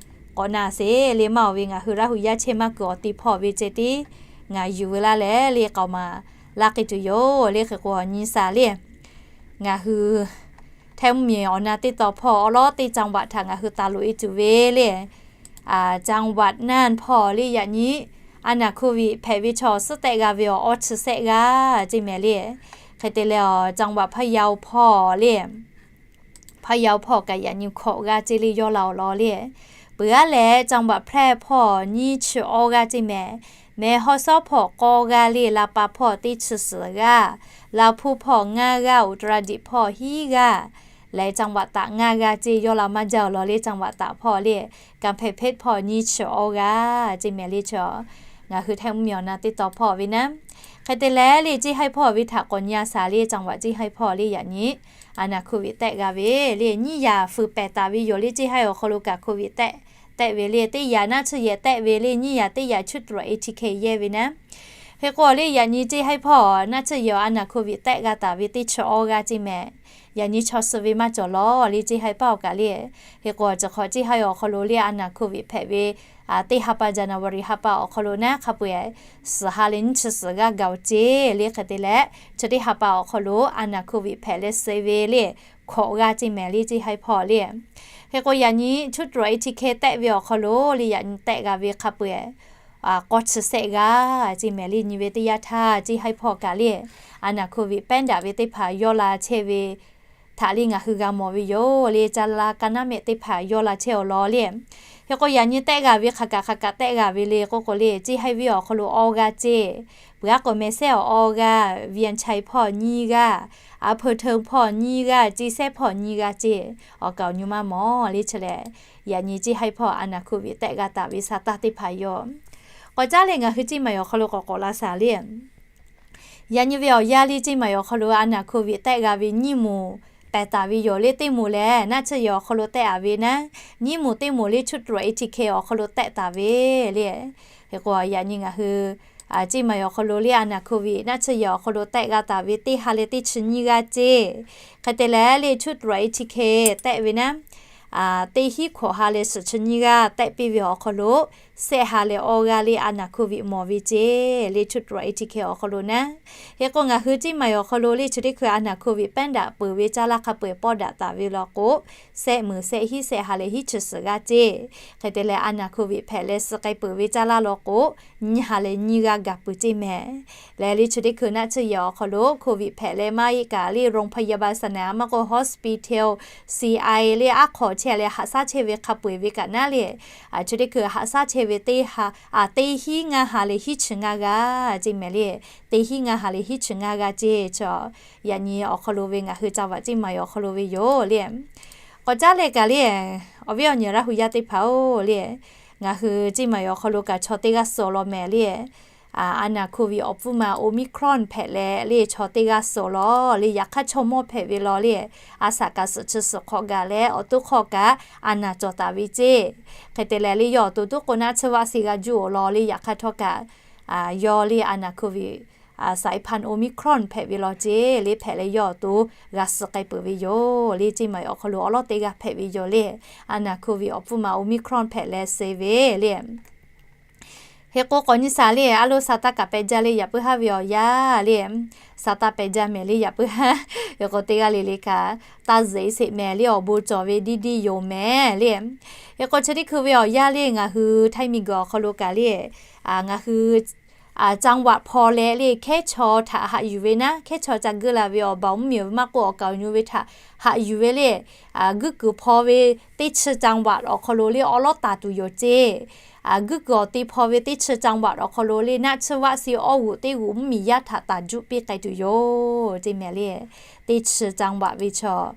k'awꞈ na sheˍ le maˇ-oˬ ve ngaˬ hui Laˇ hu yaˇ chehˇ maˇ kuiˬ awˬ ti hpawˇ ve ceh tiˉ ngaˬ yuˬ ve laˇ leh le k'aoˍ maˍ laˇ k'ai tuˬ yoˬ le. Hk'e k'o nyi shaˍ le ngaˬ hui htaiˇ mvuhˇ miˬ awˬ na teˇ taw hpawˇ awˉ lawˉ teˇ จังหวัด htaꞈ ngaˬ hui taˍ loꞈ-e tuˬ ve le. จังหวัดน่าน hpawˇ le yaꞈ nyi a naˬ hkoˍviˆ hpehꞈ ve chaw suhˉ tehˆ g'a ve awˬ awˇ chi sehˆ g'aˇ ceˇ mehˍ le. Hk'e te leh จังหวัดพะเยา hpawˇ le พะเยา hpawˇ kaꞈ yaꞈ nyi hkawꞈ g'aˇ ceˇ le yawˇ la awˬ lawn le. Peuˬ-aˉ leh จังหวัดแพร่ hpawˇ nyiˇ chi awˇ g'aˇ ceˇ mehˍ. Mehˬ hawˉ sawˉ hpawˇ k'awˇ g'aˇ le la pa hpawˇ teˇ chi suhˍ g'aˇ, Laˇ hpuˇ hpawˇ ngaˇ g'aˇ, อุตรดิตถ์ hpawˇ hiˉ g'aˇ, leh จังหวัดตาก ngaˇ g'aˇ ceˇ yawˇ la maˇ jaˇ awˬ lawn le จังหวัดตาก hpawˇ le. Kanˍ hpehˍ hpehˇ hpawˇ nyiˇ chi awˇ g'aˇ ceˇ mehˍ le chi ngaˬ hui htaiˇ mvuhˇ miˬ awˬ na teˇ taw hpawˇ ve naˉ. Hk'e te leh le ceˇ haiˇ hpawˇ ve htaꞈ k'awꞈ nyi a shaˍ le จังหวัด ceˇ haiˇ hpawˇ le yaꞈ nyi a naˬ hkoˍviˆ tehˆ g'a ve le nyiˇ yaꞈ fuiˍ pehˍ taˍ ve yoˬ le. Ceˇ haiˇ awˬ hk'aw lo kaꞈ hkoˍviˆ tehˆ tehˆ ve le teˇ yaꞈ naˆ tsuhˇ yehˬ tehˆ ve le nyiˇ yaꞈ teˇ yaꞈ ชุดตรวจ เอทีเค yehˇ ve naˉ. Hk'e k'o le yaꞈ nyi ceˇ haiˇ hpawˇ naˆ tsuhˇ yehˬ a naˬ hkoˍviˆ tehˆ g'a taˍ ve teˇ chi awˇ g'aˇ ceˇ mehˍ. Yaꞈ nyi chaw suh ve maˇ cawˬ lawˬ le ceˇ haiˇ paˇ awˬ kaꞈ le. Hk'e k'o chi hk'awꞈ ceˇ haiˇ awˬ hk'aw lo le a naˬ hkoˍviˆ hpehꞈ ve teˇ ha pa January ha pa awˬ hk'aw lo naˉ hk'a peu-eˬ suhˍ ha leh nyiˇ chi suhˍ g'aˇ gaˬ-oˬ ceˇ le. Hk'e te leh chi teˇ ha pa awˬ hk'aw lo a naˬ hkoˍviˆ hpehꞈ leh suh ve le hkawꞈ g'aˇ ceˇ mehˍ le ceˇ haiˇ hpawˇ le. Hk'e k'o yaꞈ nyi ชุดตรวจ เอทีเค tehˆ ve awˬ hk'aw lo le yaꞈ nyi tehˆ g'a ve hk'a peu-eˬ k'awˇ chi sehˆ g'aˇ ceˇ mehˍ le nyi ve teˇ yanˇ htaˇ ceˇ haiˇ hpawˇ kaꞈ le a naˬ hkoˍviˆ pehˉ daꞈ ve teˇ hpaˍ yawˇ la chehˇ ve htaꞈ le ngaˬ hui g'a mawˬ ve yoˬ le. Caˇ laˇ kaˇ naˉ mehˆ teˇ hpaˍ yawˇ la chehˇ awˬ lawn le. Hk'e k'o yaꞈ nyi tehˆ g'a ve hk'aˬ kaꞈ hk'aˬ kaꞈ tehˆ g'a ve le k'oˆ k'o le ceˇ haiˇ venˇ awˬ hk'aw lo awˇ g'aˇ ceˇ, peuˬ-aˉ k'o mehˍ sehˉ awˬ awˇ g'aˇ, Vientiane hpawˇ nyiˇ g'aˇ, อำเภอเทิง hpawˇ nyiˇ g'aˇ, ceˇ sehˉ hpawˇ nyiˇ g'aˇ ceˇ. Awˬ kaˍ awˬ nyi maˇ mawˬ le chi lehˬ, yaꞈ nyi ceˇ haiˇ hpawˇ a naˬ hkoˍviˆ tehˆ g'a taˍ ve sa taˇ teˇ hpaˍ yoˬ. K'awꞈ caˉ leh ngaˬ hui ceˇ maˬ awˬ hk'aw lo k'awꞈ k'awꞈ la shaˍ le. Yaꞈ nyi ve awˬ yanˇ le ceˇ maˬ awˬ hk'aw lo a naˬ hkoˍviˆ tehˆ g'a ve nyiˇ moˍ pehˍ taˍ ve yoˬ le. Teˇ moˍ lehˬ naˆ tsuhˇ yehˬ awˬ hk'aw lo tehˆ-a ve naˉ, nyiˇ moˍ teˇ moˍ le ชุดตรวจ เอทีเค awˬ hk'aw lo tehˆ taˍ ve le. Hk'e k'o yaꞈ nyi ngaˬ hui ceˇ maˬ awˬ hk'aw lo le a naˬ hkoˍviˆ naˆ tsuhˇ yehˬ awˬ hk'aw lo tehˆ g'a taˍ ve teˇ ha leh teˇ chi nyiˇ g'aˇ ceˇ. Hk'e te leh le ชุดตรวจ เอทีเค tehˆ ve naˉ, teˇ hiˉ hkawꞈ ha leh suhˍ chi nyiˇ g'aˇ tehˆ piˇ ve awˬ hk'aw lo sehˆ ha leh awˇ g'aˇ le a naˬ hkoˍviˆ mawˬ ve ceˇ le ชุดตรวจ เอทีเค awˬ hk'aw lo naˉ. Hk'e k'o ngaˬ hui ceˇ maˬ awˬ hk'aw lo le chi teˇ hkui a naˬ hkoˍviˆ pehˉ daꞈ peuˬ ve caˇ laˇ hk'a peu-eˬ pawˇ daꞈ taˍ ve law k'o, sehˆ meunˍ sehˆ hiˉ sehˆ ha leh hiˉ chi suhˍ g'aˇ ceˇ. Hk'e te leh a naˬ hkoˍviˆ hpehꞈ leh suh k'ai peuˬ ve caˇ laˇ law k'o, nyiˇ ha leh nyiˇ g'aˇ gaˬ peuˬ ceˇ mehˍ. Leh le chi teˇ hkui naˆ tsuhˇ yehˬ awˬ hk'aw lo hkoˍviˆ hpehꞈ leh maˇ heˆ kaꞈ le โรงพยาบาลสนาม maˇ k'o ฮอสพิทัล ซีไอ le aˉ hk'aw chehˇ leh haꞈ shaˉ chehˇ ve hk'a peu-eˬ ve kaꞈ naˉ le, chi teˇ hkui haꞈ shaˉ chehˇ ve teˇ ha, teˇ hiˉ ngaˇ ha leh hiˉ chi ngaˇ g'aˇ ceˇ mehˍ le. Teˇ hiˉ ngaˇ ha leh hiˉ chi ngaˇ g'aˇ ceˇ. Chi yaꞈ nyi awˬ hk'aw lo ve ngaˬ hui จังหวัด ceˇ maˬ awˬ hk'aw lo ve yoˬ le. K'awꞈ caˉ leh kaꞈ le, awˬ viˉ awˬ nyi Laˇ hu yaˇ teˇ hpaˍ-oˬ le, ngaˬ hui ceˇ maˬ awˬ hk'aw lo kaꞈ chaw teˇ g'aˇ suh law mehˍ le. A naˬ hkoˍviˆ awˬ pfuhˇ ma Omicron hpehꞈ leh le chaw teˇ g'aˇ suh law le. Yaꞈ hk'aˇ chaw mawˇ hpehꞈ ve law le, a shaꞈ kaꞈ suhˍ chi suhˍ hk'awꞈ gaˬ leh awˬ to hk'aw kaꞈ a naˬ cawˬ taˍ ve ceˇ. Hk'e te leh le yawˇ awˬ to tuˉ k'o naˆ tsuhˇ vaˆ se g'a juˇ-oˬ law le. Yaꞈ hk'aˇ htawˇ kaꞈ yawˇ le a naˬ hkoˍviˆ สายพันธุ์ Omicron hpehꞈ ve law ceˇ le hpehꞈ leh yawˇ awˬ to g'a suh k'ai peuˬ ve yoˬ le. Ceˇ maˬ awˬ hk'aw lo awˬ lawˉ teˇ g'aˇ hpehꞈ ve yoˬ le. A naˬ hkoˍviˆ awˬ pfuhˇ ma Omicron hpehꞈ leh suh ve le. Hk'e k'o, k'awꞈ nyi shaˍ le, a lo saˍ taˍ kaꞈ pehˬ jaˇ le, yaꞈ puiˉ haˉ ve awˬ yanˇ le. Saˍ taˍ pehˬ jaˇ mehˍ le, yaꞈ puiˉ haˉ. Hk'e k'o, teˇ g'aˇ le le kaꞈ taˇ zeꞈ sheˍ mehˍ le, awˬ bon cawˬ ve diˇ diˇ yoˬ mehˍ le. Hk'e k'o, chi teˇ hkui ve awˬ yanˇ le, ngaˬ hui Htaiˇ miˬguiˬ awˬ hk'aw lo kaꞈ le, ngaˬ hui จังหวัด hpaw leh le, hkehˉ chaw htaꞈ haꞈ yuˬ ve naˉ, hkehˉ chaw ca geuˆ la ve awˬ baˬ mvuhˇmiˬ ve maˇ k'oˆ, awˬ kaˍ awˬ nyu ve htaꞈ haꞈ yuˬ ve le, guiˇ kuiˬ hpaw ve teˇ chi จังหวัด awˬ hk'aw lo le, awˉ lawˉ taˍ tuˬ yoˬ ceˇ. Guiˇ kuiˬ awˬ te hpaw ve teˇ chi จังหวัด awˬ hk'aw lo le, naˆ tsuhˇ vaˆ si awˇ g'oꞈ teˇ g'oꞈ mvuhˇmiˬ yaˇ htaꞈ taˍ juˆ piˇ k'ai tuˬ yoˬ ceˇ mehˍ le. Teˇ chi จังหวัด ve chaw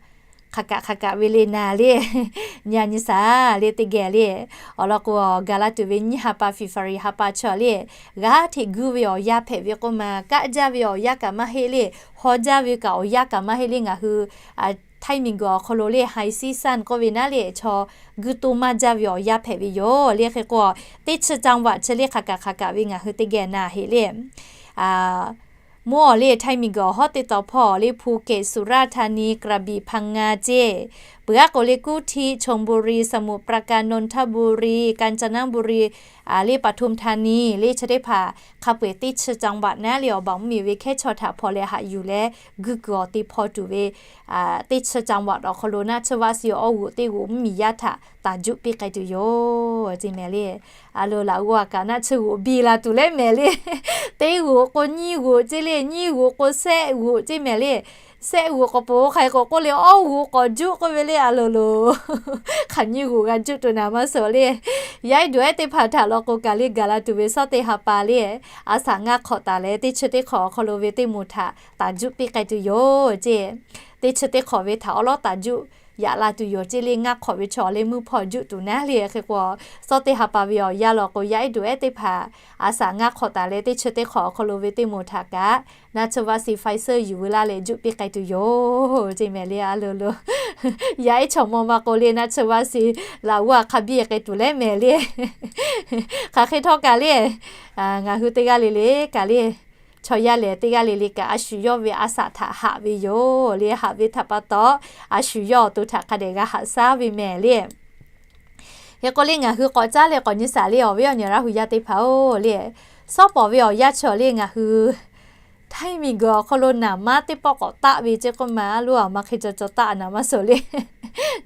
hk'aˬ kaꞈ hk'aˬ kaꞈ ve le naˍ le, nyi a nyi shaˍ le, teˇ geh le. Awˬ lawn k'o, gaˬ la tuˬ ve nyiˇ ha pa February ha pa chaw le, g'aˇ hteꞈ guiˇ ve awˬ yanˇ hpehꞈ ve k'oˆ ma, kaˆ jaˇ ve awˬ yanˇ kaꞈ maˇ heˆ le, haw jaˇ ve kaꞈ awˬ yanˇ kaꞈ maˇ heˆ le, ngaˬ hui Htaiˇ miˬguiˬ awˬ hk'aw lo le, high season k'oˆ ve naˉ le, chaw guiˇ toˇ maˇ jaˇ ve awˬ yanˇ hpehꞈ ve yoˬ le. Hk'e k'o, teˇ chi จังหวัด chi le hk'aˬ kaꞈ hk'aˬ kaꞈ ve ngaˬ hui teˇ geh naˍ heˆ le. Mvuhˇ awˬ le Htaiˇ miˬguiˬ awˬ hawˉ teˇ taw hpawˇ le, Phuket, Surat Thani, Krabi, Phang Nga ceˇ. Peuˬ aˉ k'o le, Kuˇ htiˆ, Chonburi, Samut Prakan, Nonthaburi, Kanchanaburi, le Pathum Thani le chi teˇ hpaˍ hk'a peu-eˬ teˇ chi จังหวัด naˉ le, awˬ baˬ mvuhˇmiˬ ve hkehˉ chaw htaꞈ hpaw leh haꞈ yuˬ leh, guiˇ kuiˬ awˬ te hpaw tuˬ ve teˇ chi จังหวัด awˬ hk'aw lo naˆ tsuhˇ vaˆ si awˇ g'oꞈ teˇ g'oꞈ mvuhˇmiˬ yaˇ htaꞈ taˍ juˆ piˇ k'ai tuˬ yoˬ ceˇ mehˍ le. A lo laꞈ g'awˇ a kaꞈ naˆ tsuhˇ g'oꞈ biˇ la tuˬ leh mehˍ le. Teˇ g'oꞈ k'o nyiˇ g'oꞈ ceˇ le, nyiˇ g'oꞈ k'o shehˆ g'oꞈ ceˇ mehˍ le. Shehˆ g'oꞈ k'awꞈ poˬ hk'a k'awꞈ k'oˆ le, awˇ g'oꞈ k'awꞈ juˆ k'oˆ ve le, a lo lo hk'aˬ nyiˇ g'oꞈ g'a juˆ tuˬ naˍ maˇ suhˍ le. Yaˇ ehˉ duˬ ehˉ teˇ hpaˍ htaꞈ law k'o kaꞈ le, gaˬ la tuˬ ve shawˉ teˇ ha pa le, a shaꞈ ngaˇ hk'awꞈ taˍ leh teˇ chi teˇ hk'awꞈ awˬ hk'aw lo ve teˇ moˍ htaꞈ taˍ juˆ piˇ k'ai tuˬ yoˬ ceˇ. Teˇ chi teˇ hk'awꞈ ve htaꞈ awˉ lawˉ taˍ juˆ yaꞈ la tuˬ yoˬ ceˇ le. Ngaˇ hk'awꞈ ve chaw le mvuhˇ hpawˇ juˆ tuˬ naˉ le. Hk'e k'o, shawˉ teˇ ha pa ve awˬ yanˇ law k'o, yaˇ ehˉ duˬ ehˉ teˇ hpaˍ a shaꞈ ngaˇ hk'awꞈ taˍ leh teˇ chi teˇ hk'awꞈ awˬ hk'aw lo ve teˇ moˍ htaꞈ kaꞈ naˆ tsuhˇ vaˆ si Pfizer yuˬ veu laˇ leh juˆ piˇ k'ai tuˬ yoˬ ceˇ mehˍ le, a lo lo. Yaˇ ehˉ chaw mawˇ maˇ k'oˆ le, naˆ tsuhˇ vaˆ si laꞈ g'awˇ a hk'a biˇ k'ai tuˬ leh mehˍ le. Hk'aˬ hk'e htawˇ kaꞈ le, ngaˬ hui teˇ g'aˇ le le kaꞈ le, chaw yaˇ lehˬ teˇ g'aˇ le le kaꞈ a shu yawˇ ve a shaꞈ htaꞈ haꞈ ve yoˬ le. Haꞈ ve htaꞈ pa taw, a shu yawˇ awˬ to htaꞈ hk'a dehꞈ g'a haꞈ shaˉ ve mehˍ le. Hk'e k'o le, ngaˬ hui k'awꞈ caˉ leh k'awꞈ nyi shaˍ le, awˬ viˉ awˬ nyi Laˇ hu yaˇ teˇ hpaˍ-oˬ le, shawˉ pawˍ ve awˬ yanˇ chaw le ngaˬ hui Htaiˇ miˬguiˬ awˬ hk'aw lo naˍ maˇ teˇ pawˆ k'awꞈ taˆ ve ceˇ k'oˆ ma, a loˉ a ma hk'e caw caw taˆ naˍ maˇ suhˍ le.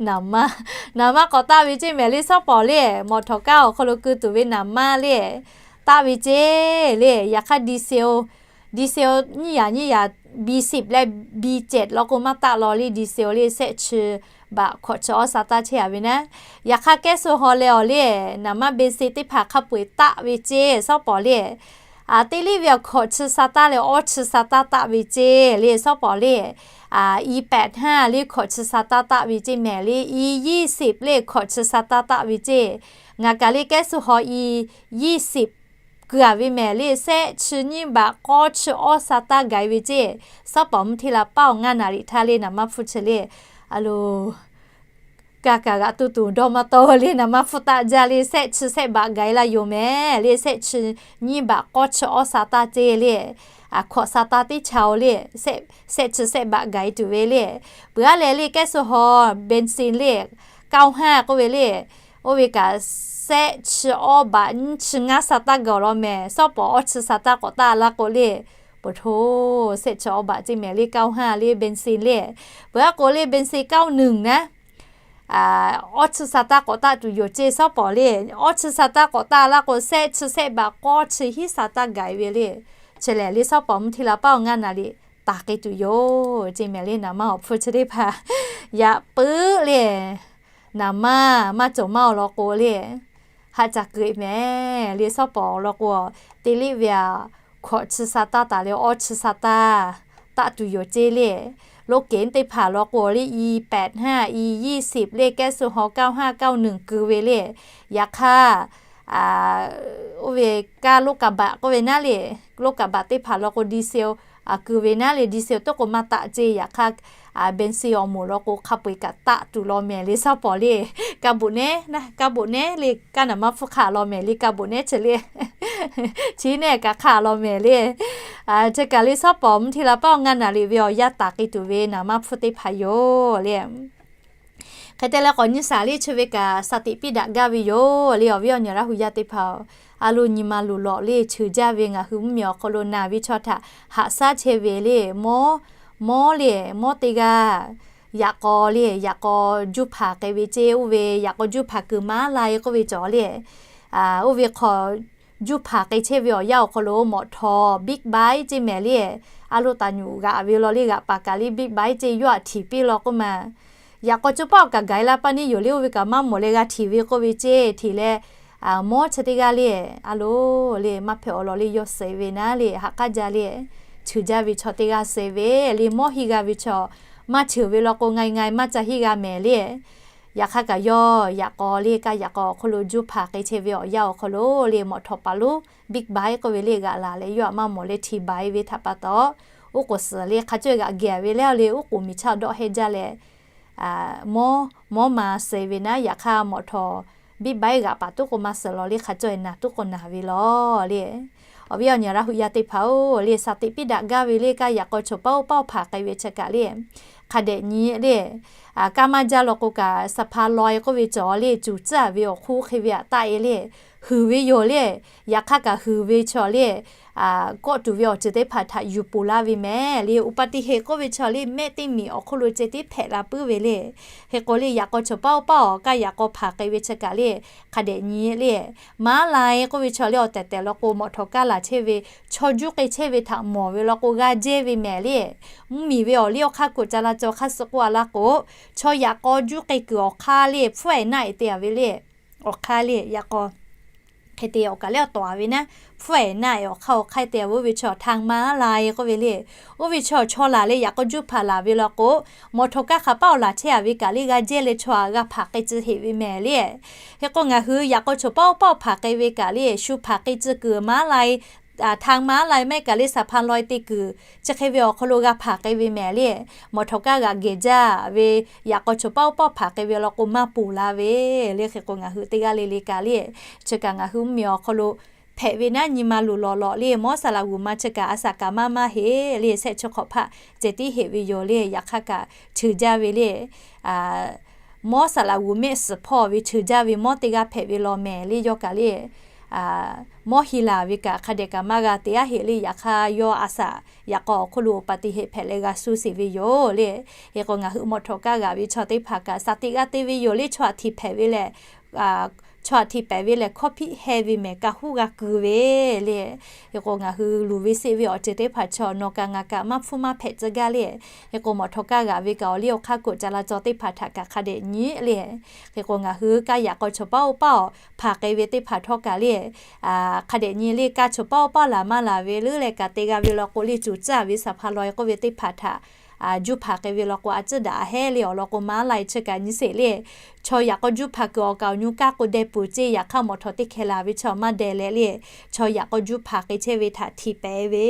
Naˍ maˇ, naˍ maˇ k'awꞈ taˆ ve ceˇ mehˍ le. Shawˉ pawˍ le, mawˬ htawˍ kaˇ awˬ hk'aw lo keu tuˬ ve naˍ maˇ le taˆ ve ceˇ le. Yaꞈ hk'aˇ diesel, diesel nyiˇ yaꞈ nyiˇ yaꞈ, B six leh B jet law k'o maˇ taˆ law le, diesel le shehˆ chi baꞈ hkawꞈ chi awˇ sha taˇ chehˇ a ve naˉ. Yaꞈ hk'aˇ kehˉ suh haw leh awˬ le, naˍ maˇ benzin teˇ hpaˍ hk'a peu-eˬ taˆ ve ceˇ shawˉ pawˍ le. Teˇ liˇ ve awˬ hkawꞈ chi sha taˇ leh awˇ chi sha taˇ taˆ ve ceˇ le shawˉ pawˍ le. E pehꞈ htaˇ le hkawꞈ chi sha taˇ taˆ ve ceˇ mehˍ le. E yisip le hkawꞈ chi sha taˇ taˆ ve ceˇ. Ngaˬ kaꞈ le kehˉ suh haw e yisip keu a ve mehˍ le, shehˆ chi nyiˇ baꞈ k'awˇ chi awˇ sha taˇ gaˬ e ve ceˇ. Shawˉ pawˍ mvuhˇ hteˇ la paˉ awˬ ngaˇ naˍ riꞈ htaˇ le naˍ maˇ hpfuhˇ chi le, a lo, kaˇ kaꞈ g'aꞈ tuˇ tuˬ dawˇ maˇ tawˇ le, naˍ maˇ hpfuhˇ taˆ jaˇ le, shehˆ chi shehˆ baꞈ gaˬ e laˇ yoˬ mehˍ le, shehˆ chi nyiˇ baꞈ k'awˇ chi awˇ sha taˇ ceˇ le, hkawꞈ sha taˇ teˇ cha-oˬ le, shehˆ chi shehˆ baꞈ gaˬ e tuˬ ve le. Peuˬ aˉ leh le kehˉ suh haw benzin le k'aoˇ haˇ k'oˆ ve le, oˇ ve kaꞈ shehˆ chi awˇ baꞈ nyiˇ chi ngaˇ sha taˇ gaˬ law mehˍ. Shawˉ pawˍ awˇ chi sha taˇ k'awꞈ taˆ laˇ k'o le, poˬ hto, shehˆ chi awˇ baꞈ ceˇ mehˍ le, k'aoˇ haˇ le benzin le. Peuˬ aˉ k'o le benzin k'aoˇ nuiˬ naˉ, awˇ chi sha taˇ k'awꞈ taˆ tuˬ yoˬ ceˇ shawˉ pawˍ le. Awˇ chi sha taˇ k'awꞈ taˆ laˇ k'o shehˆ chi shehˆ baꞈ k'awˇ chi hiˉ sha taˇ gaˬ e ve le. Chi lehˬ le shawˉ pawˍ mvuhˇ hteˇ la paˉ awˬ ngaˇ naˍ riꞈ taˍ k'ai tuˬ yoˬ ceˇ mehˍ le. Naˍ maˇ awˬ hpfuhˇ chi teˇ hpaˍ yaꞈ puiˉ le, naˍ maˇ maˇ cawˬ maˇ awˬ lawn k'o le, haˆ ca keu e mehˍ le shawˉ pawˍ lawn k'o, teˇ liˇ ve a hkawꞈ chi sha taˇ taˍ leh awˇ chi sha taˇ taˆ tuˬ yoˬ ceˇ le. Loˇ keˍ teˇ hpaˍ lawn k'o le, e pehꞈ htaˇ e yisip le kehˉ suh haw k'aoˇ haˇ k'aoˇ nuiˬ keu ve le. Yaꞈ hk'aˇ, oˇ ve kaˇ loˇ kaˍ baꞈ k'oˆ ve naˉ le, loˇ kaˍ baꞈ teˇ hpaˍ lawn k'o diesel keu ve naˉ le, diesel toˉ k'o maˇ taˆ ceˇ. Yaꞈ hk'aˇ benzin awˬ moˍ lawn k'o hk'a peu-eˬ kaꞈ taˆ tuˬ law mehˍ le shawˉ pawˍ le. Kaˇ boꞈ nehˉ, kaˇ boꞈ nehˉ le, kaˇ naˍ maˇ hpfuhˇ hk'a law mehˍ le, kaˇ boꞈ nehˉ chi le, chi nehˉ kaꞈ hk'a law mehˍ le. Chi kaꞈ le shawˉ pawˍ mvuhˇ hteˇ la paˉ awˬ ngaˇ naˍ riꞈ ve awˬ yanˇ taˍ k'ai tuˬ ve naˍ maˇ hpfuhˇ teˇ hpaˍ yoˬ le. Hk'e te leh k'awꞈ nyi shaˍ le, chi ve kaꞈ shaˍ tiꞈ piˇ daꞈ gaˇ ve yoˬ le, awˬ viˉ awˬ nyi Laˇ hu yaˇ teˇ hpaˍ-oˬ. A lo nyi ma luˬ lawꞈ le cheuˬ jaˇ ve ngaˬ hui mvuhˇmiˬ awˬ hk'aw lo naˬ ve chaw htaꞈ haꞈ shaˉ chehˇ ve le, mawˇ, mawˇ le, mawˇ teˇ g'aˇ, yaꞈ k'aw le, yaꞈ k'aw juˇ hpaˍ k'ai ve ceˇ, oˇ ve yaꞈ k'aw juˇ hpaˍ kuiˬ maˉ lai k'oˆ ve cawˬ le. Oˇ ve hk'aw juˇ hpaˍ k'ai chehˇ ve awˬ yanˇ awˬ hk'aw lo mawꞈ htawˍ big bike ceˇ mehˍ le. A lo taˍ nyuꞈ g'aꞈ ve law le g'aꞈ paˍ kaꞈ le big bike ceˇ yawˇ htaꞈ htiˍ piˇ law k'oˆ ma. Yaꞈ k'aw chi paˆ awˬ kaꞈ gaˬ e la paˇ neˇ yoˬ le, oˇ ve kaꞈ maˇ mawˬ leh g'a htiˍ ve k'oˆ ve ceˇ htiˍ leh, mawˇ chi teˇ g'aˇ le, a lo le maˇ hpehꞈ awˬ lawn le yawˇ suh ve naˉ le haꞈ k'aˉ jaˇ le. Cheuˬ jaˇ ve chaw teˇ g'aˇ suh ve le, mawˇ henˇ g'a ve chaw maˇ cheuˬ ve law k'o, ngai ngai maˇ ca henˇ g'a mehˍ le. Yaꞈ hk'aˇ kaꞈ yawˇ yaꞈ k'aw le kaˇ yaꞈ k'aw awˬ hk'aw lo juˇ hpaˍ k'ai chehˇ ve awˬ yanˇ awˬ hk'aw lo le, mawꞈ htawˍ paˍ lonˉ big bike k'oˆ ve le g'aꞈ laˬ leh yawˇ htaꞈ maˇ mawˬ leh htiˍ baˬ e ve htaꞈ pa taw, oˉ k'oˍ suhˍ le hk'a cawˇ g'aꞈ geh ve le le oˉ k'oˍ miˬ chaˇ dawˆ hehnˇ jaˇ leh, mawˇ, mawˇ ma suh ve naˉ. Yaꞈ hk'aˇ mawꞈ htawˍ big bike g'aꞈ paˍ tuˉ k'o maˇ suh law le hk'a cawˇ naˬ tuˉ k'o naˬ ve law le. Awˬ viˉ awˬ nyi Laˇ hu yaˇ teˇ hpaˍ-oˬ le, shaˍ tiꞈ piˇ daꞈ gaˇ ve le kaˇ yaꞈ k'aw chaw paˆ oˇ paˆ hpaˍ k'ai ve chi kaꞈ le, hk'a dehꞈ nyi le, kaˇ maˇ jaˇ law k'o kaꞈ สะพานลอย k'oˆ ve cawˬ le, cuˬ tcuhˉ ve awˬ hk'oˆ hk'e ve htaꞈ taˆ e le, huiˍ ve yoˬ le. Yaꞈ hk'aˇ kaꞈ huiˍ ve chaw le, kawˆ tuˬ ve awˬ ceuˬ teˇ hpaˍ htaꞈ yuˬ poˬ laˇ ve mehˍ le. อุบัติเหตุ k'oˆ ve chaw le mehˆ teˇ miˬ awˬ hk'oˆ lo ceh tiˉ hpehꞈ la puiˉ ve le. Hk'e k'o le yaꞈ k'aw chaw paˆ oˇ paˆ awˬ kaˇ yaꞈ k'aw hpaˍ k'ai ve chi kaꞈ le, hk'a dehꞈ nyi le, maˉ lai k'oˆ ve chaw le awˬ tehˬ tehˬ law k'o mawꞈ htawˍ kaˇ laˬ chehˇ ve, chaw juˇ k'ai chehˇ ve htaꞈ mawˬ ve law k'o g'a jehˇ ve mehˍ le. Mvuhˇmiˬ ve awˬ liˇ awˬ hk'aˇ k'oˆ ca la caw hk'aˇ suh k'oˆ a laˇ k'o, chaw yaꞈ k'aw juˇ k'ai kuiˬ awˬ hk'aˇ le hpfuhˇ ehˍ naˆ ehˍ te a ve le. Awˬ hk'aˇ le yaꞈ k'aw hk'e te awˬ kaˬ le awˬ tawˍ a ve naˉ, hpfuhˇ ehˍ naˆ ehˍ awˬ hk'aˇ awˬ hk'aˇ te a ve oˇ ve chaw htaꞈ maˉ lai k'oˆ ve le. Oˇ ve chaw chaw laˬ leh yaꞈ k'aw juˇ hpaˍ laˬ ve law k'o, mawꞈ htawˍ kaˇ hk'aˬ paˆ awˬ laˬ chehˇ a ve kaꞈ le g'a jehˇ leh chaw htaꞈ g'a hpaˍ k'ai tcuh heꞈ ve mehˍ le. Hk'e k'o ngaˬ hui yaꞈ k'aw chaw paˆ oˇ paˆ hpaˍ k'ai ve kaꞈ le shu hpaˍ k'ai tcuh kuiˬ maˉ lai, htaꞈ maˉ lai maˇ heˆ kaꞈ le สะพานลอย te kuiˬ chi hk'e ve awˬ hk'aw lo g'a hpaˍ k'ai ve mehˍ le. Mawꞈ htawˍ kaˇ g'aꞈ geh jaˇ ve yaꞈ k'aw chaw paˆ oˇ paˆ hpaˍ k'ai ve law k'o maˇ poˬ la ve le. Hk'e k'o ngaˬ hui teˇ g'aˇ le le kaꞈ le, chi kaꞈ ngaˬ hui mvuhˇmiˬ awˬ hk'aw lo hpehꞈ ve naˉ nyi ma luˬ lawꞈ lawꞈ le, mawˇ saˍ laꞈ g'uˬ ma chi kaꞈ a saˍ kaꞈ maˇ maˇ heˆ le, shehˆ chi hk'awꞈ hpaˆ ceh tiˉ heˆ ve yoˬ le. Yaꞈ hk'aˇ kaꞈ cheuˬ jaˇ ve le, mawˇ saˍ laꞈ g'uˬ mehˆ suhˍ hpawˇ ve cheuˬ jaˇ ve mawˇ teˇ g'aˇ hpehꞈ ve law mehˍ le. Yawˇ kaꞈ le mawˇ hi laˬ ve kaꞈ hk'a dehꞈ kaꞈ maˇ g'a te aˉ heˆ le. Yaꞈ hk'aˇ yawˇ a saˍ yaꞈ k'aw awˬ hk'oˆ lo อุบัติเหตุ hpehꞈ leh g'a suh sheˍ ve yoˬ le. Hk'e k'o ngaˬ hui mawꞈ htawˍ kaˇ g'aꞈ ve chaw teˇ hpaˍ kaꞈ shaˍ tiꞈ g'a te ve yoˬ le. Chaw htaꞈ htiꞈ hpehꞈ ve lehˬ, chaw htaꞈ htiꞈ hpehꞈ ve lehˬ hkawˇ hpiˆ heh ve mehˍ kaˇ huˉ g'a kuiˬ ve le. Hk'e k'o ngaˬ hui luˬ ve seˆ ve awˬ ceuˬ teˇ hpaˍ chaw nawˬ kaꞈ ngaˬ kaꞈ maˇ hpfuhˇ maˇ hpehꞈ tcuh gaˇ le. Hk'e k'o mawꞈ htawˍ kaˇ g'aꞈ ve kaꞈ awˬ liˇ awˬ hk'aˇ k'oˆ ca la caw teˇ hpaˍ htaꞈ kaꞈ hk'a dehꞈ nyi le. Hk'e k'o ngaˬ hui kaˇ yaꞈ k'aw chaw paˆ oˇ paˆ awˬ hpaˍ k'ai ve teˇ hpaˍ htawˇ kaꞈ le, hk'a dehꞈ nyi le kaˇ chaw paˆ oˇ paˆ laˬ maˇ laˬ ve leuˉ leh kaꞈ te g'a ve law k'o le cuˬ tcuhˉ ve สะพานลอย k'oˆ ve teˇ hpaˍ htaꞈ juˇ hpaˍ k'ai ve law k'o a tcuhˉ daꞈ a hehˉ le awˬ lawn k'o maˉ lai chi kaꞈ nyi sheˍ le. Chaw yaꞈ k'aw juˇ hpaˍ kuiˬ awˬ kaˍ awˬ nyu kaˇ k'o deh peuˬ ceˇ. Yaꞈ hk'aˇ mawꞈ htawˍ teˇ hkeh laˬ ve chaw maˇ deh leh le, chaw yaꞈ k'aw juˇ hpaˍ k'ai chehˇ ve htaꞈ htiꞈ pehˍ ve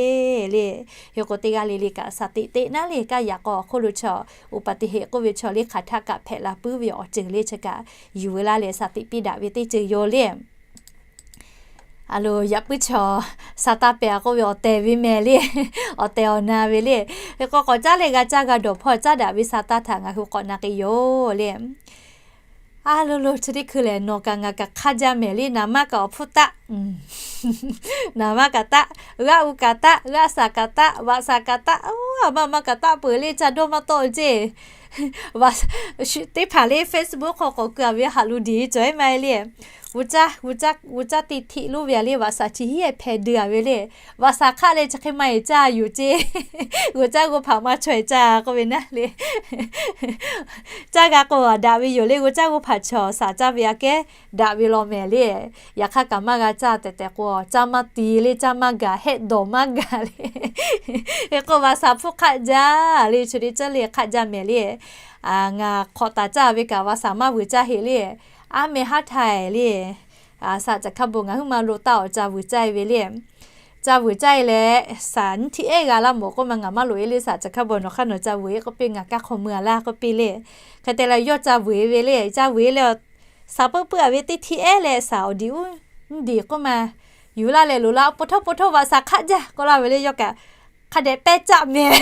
le. Hk'e k'o teˇ g'aˇ le le kaꞈ shaˍ tiꞈ teꞈ naˉ le kaˇ yaꞈ k'aw awˬ hk'oˆ lo chaw อุบัติเหตุ k'oˆ ve chaw le hk'aˬ htaˆ kaꞈ hpehꞈ la puiˉ ve awˬ ceuˬ le chi kaꞈ yuˬ ve laˇ leh shaˍ tiꞈ piˇ daꞈ ve teˇ ceuˬ yoˬ le. A lo yaꞈ puiˉ chaw sa taˇ pehˍ a k'oˆ ve awˬ tehˬ ve mehˍ le, awˬ tehˬ awˬ na ve le. Hk'e k'o k'awꞈ caˉ leh g'a caˇ g'a dawˬ hpawˇ caˉ daꞈ ve sa taˇ htaꞈ ngaˬ hui k'awꞈ na k'ai yoˬ le. A lo lo chi teˇ hkui lehˬ nawˬ kaꞈ ngaˬ kaꞈ hk'aˇ jaˇ mehˍ le. Naˍ maˇ kaꞈ awˬ hpfuhˇ taˆ, naˍ maˇ kaꞈ taˆ, g'aˆ u kaꞈ taˆ, g'aˆ saˍ kaꞈ taˆ, vaꞈ saˍ kaꞈ taˆ, a maˇ maˇ kaꞈ taˆ peuˬ le ca dawˇ maˇ tawˆ ceˇ. Teˇ hpaˍ le Facebook hk'aw k'awꞈ keu a ve haꞈ lu diˬ cawˬ e maˇ e le. G'uˇ caˇ, g'uˇ caˇ teˇ htiˆ lonˉ ve a le vaꞈ saˍ chi hiˉ hpeh dui a ve le. Vaꞈ saˍ hk'aˆ leh chi hk'e maˇ e caˇ yoˬ ceˇ. G'uˇ caˇ g'uˇ hpaꞈ maˇ chaweh caˇ k'oˆ ve naˉ le. Caˇ g'a k'o daꞈ ve yoˬ le. G'uˇ caˇ g'uˇ hpaꞈ chaw shaˍ caˇ ve aꞈ kehˉ daꞈ ve law mehˍ le. Yaꞈ hk'aˇ kaꞈ maˇ g'a caˇ tehꞈ tehꞈ k'o caˇ maˇ ti le, caˇ maˇ gaˬ, hehˆ dawˬ maˇ gaˬ le. Hk'e k'o vaꞈ saˍ hpfuhˇ hk'aˆ jaˇ le, chi teˇ ceuˬ le hk'aˆ jaˇ mehˍ le. Ngaˬ hk'awꞈ taˍ caˇ ve kaꞈ vaꞈ saˍ maˇ vuiˬ caˇ heˆ le. Aˉ meh haˉ htaiˍ le. Saˍ caˬ hkaˇ bon ngaˬ huiˉ ma lo taˇ awˬ ca vuiˬ caˇ e ve le. Ca vuiˬ caˇ e leh saˍ nyiˇ htiˆ ehˉ g'a laˇ mawˬ k'oˆ ma ngaˬ maˇ loꞈ e le. Saˍ caˬ hkaˇ bon nawˬ hk'aˇ nawˬ ca vuiˬ e k'oˆ piˇ ngaˬ kaˇ hk'aw mui a laˇ k'oˆ piˇ le. Hk'e te leh yawˇ ca vuiˬ e ve le. Ca vuiˬ e leh saˍ peuˇ peuˇ a ve teˇ htiˆ ehˉ leh saˍ awˬ diꞈ uˉ diˬ k'oˆ ma yuˬ laˇ leh loꞈ la, po htawˇ po htawˇ vaꞈ saˍ hk'aˆ jaˇ k'oˆ laˇ ve le. Yawˇ kaꞈ hk'a dehꞈ pehˇ caˆ mehˍ.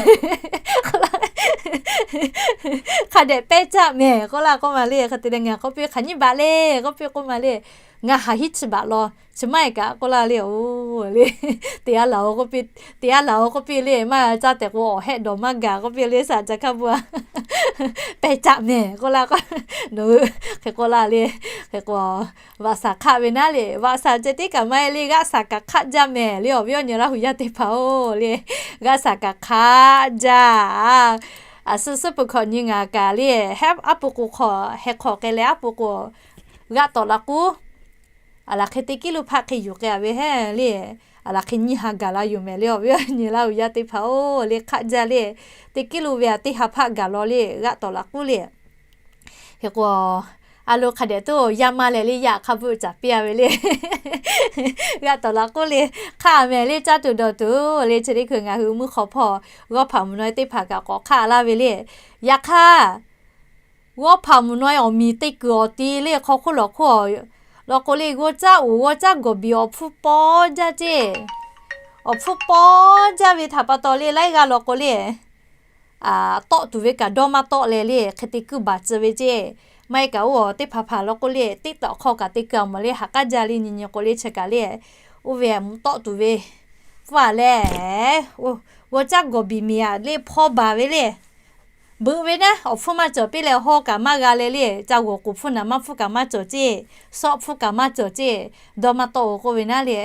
Hk'a dehꞈ pehˇ caˆ mehˍ k'oˆ laˇ k'oˆ ma le. Hk'e te leh ngaˬ k'oˆ piˇ hk'aˬ nyiˇ baꞈ le k'oˆ piˇ k'oˆ ma le. Ngaˬ haˍ hiˉ chi baꞈ law, chi maˇ heˆ kaꞈ k'oˆ laˇ le. Oˬ le, teˇ g'aˇ laˬ-oˬ k'oˆ piˇ, teˇ g'aˇ laˬ-oˬ k'oˆ piˇ le, maˇ caˇ tehꞈ k'o awˬ hehˆ dawˬ maˇ gaˬ k'oˆ piˇ le, shaˍ ca hkaˇ bvuhˇ a pehˇ caˆ mehˍ k'oˆ laˇ k'o, nawˬ hui hk'e k'oˆ laˇ le. Hk'e k'o, vaꞈ shaˍ hk'aˆ ve naˉ le, vaꞈ shaˍ ceh tiˉ kaꞈ maˇ heˆ le, g'aˆ shaˍ kaꞈ hk'aˆ jaˇ mehˍ le. Awˬ viˉ awˬ nyi Laˇ huˍ yaˇ teˇ hpaˍ-oˬ le, g'aˆ shaˍ kaꞈ hk'aˆ jaˇ. A suh suhˉ peuˬ hkawꞈ nyi ngaˬ kaꞈ le, aˉ po k'o hk'awꞈ heh hk'awꞈ k'ai leh aˉ po k'o g'aˆ tawˍ la k'oˆ, a laˬ hk'e teˇ kiˉ lo hpaˆ hk'e yuˬ k'ai-a ve heˆ le. A laˬ hk'e nyiˇ ha gaˬ la yoˬ mehˍ le. Awˬ viˉ awˬ nyi Laˇ huˍ yaˇ teˇ hpaˍ-oˬ le, hk'aˆ jaˇ le. Teˇ kiˉ lo ve a teˇ ha hpaˆ gaˬ law le, g'aˆ tawˍ la k'oˆ le. Hk'e k'o, a lo hk'a dehꞈ tuˬ yaˇ maˇ lehˬ le, yaˇ hk'a bvuhˆ caˍ piˇ-a ve le. G'aˆ tawˍ la k'oˆ le, hk'aˆ mehˍ le, caˇ tuˬ dawˬ tuˬ le. Chi teˇ hkui ngaˬ hui mvuhˇ hk'aw hpawˇ g'awˇ hpaꞈ mvuhˇ naw e teˇ hpaˍ kaꞈ k'awꞈ hk'aˆ laˇ ve le. Yaꞈ hk'aˇ, g'awˇ hpaꞈ mvuhˇ naw e awˬ miˬ te kuiˬ awˬ ti le hk'aw hk'oˆ lawˬ hk'oˆ lawˬ k'o le, g'awˇ caˇ oˍ g'awˇ caˇ gawˬ biˬ awˬ hpfuhˇ pawˇ jaˇ ceˇ. Awˬ hpfuhˇ pawˇ jaˇ ve htaꞈ pa taw le, laiˉ g'aˇ lawˬ k'o le, tawˆ tuˬ ve kaꞈ dawˇ maˇ tawˆ leh le, hk'e te kuiˉ baˬ tcuh ve ceˇ. Maˇ heˆ kaꞈ oˇ teˇ hpaˍ hpaˍ lawˬ k'o le, teˇ tawꞈ hk'aw kaꞈ te kuiˉ a mawˬ le, ha k'aˉ jaˇ le nyi nyi k'o le, chi kaꞈ le, oˇ ve mvuhˇ tawˆ tuˬ ve pfuhˇ a leh, g'awˇ caˇ gawˬ biˬ miˬ a le hpawˇ baˬ ve le. Beuꞈ ve naˉ, awˬ hpfuhˇ maˇ cawˬ piˇ leh hawˇ kaꞈ maˇ g'a leh le, ca g'awˬ k'oˍ hpfuhˇ naˍ maˇ hpfuhˇ kaꞈ maˇ cawˬ ceˇ, sawˆ hpfuhˇ kaꞈ maˇ cawˬ ceˇ, dawˇ maˇ tawˆ-oˬ k'oˆ ve naˉ le.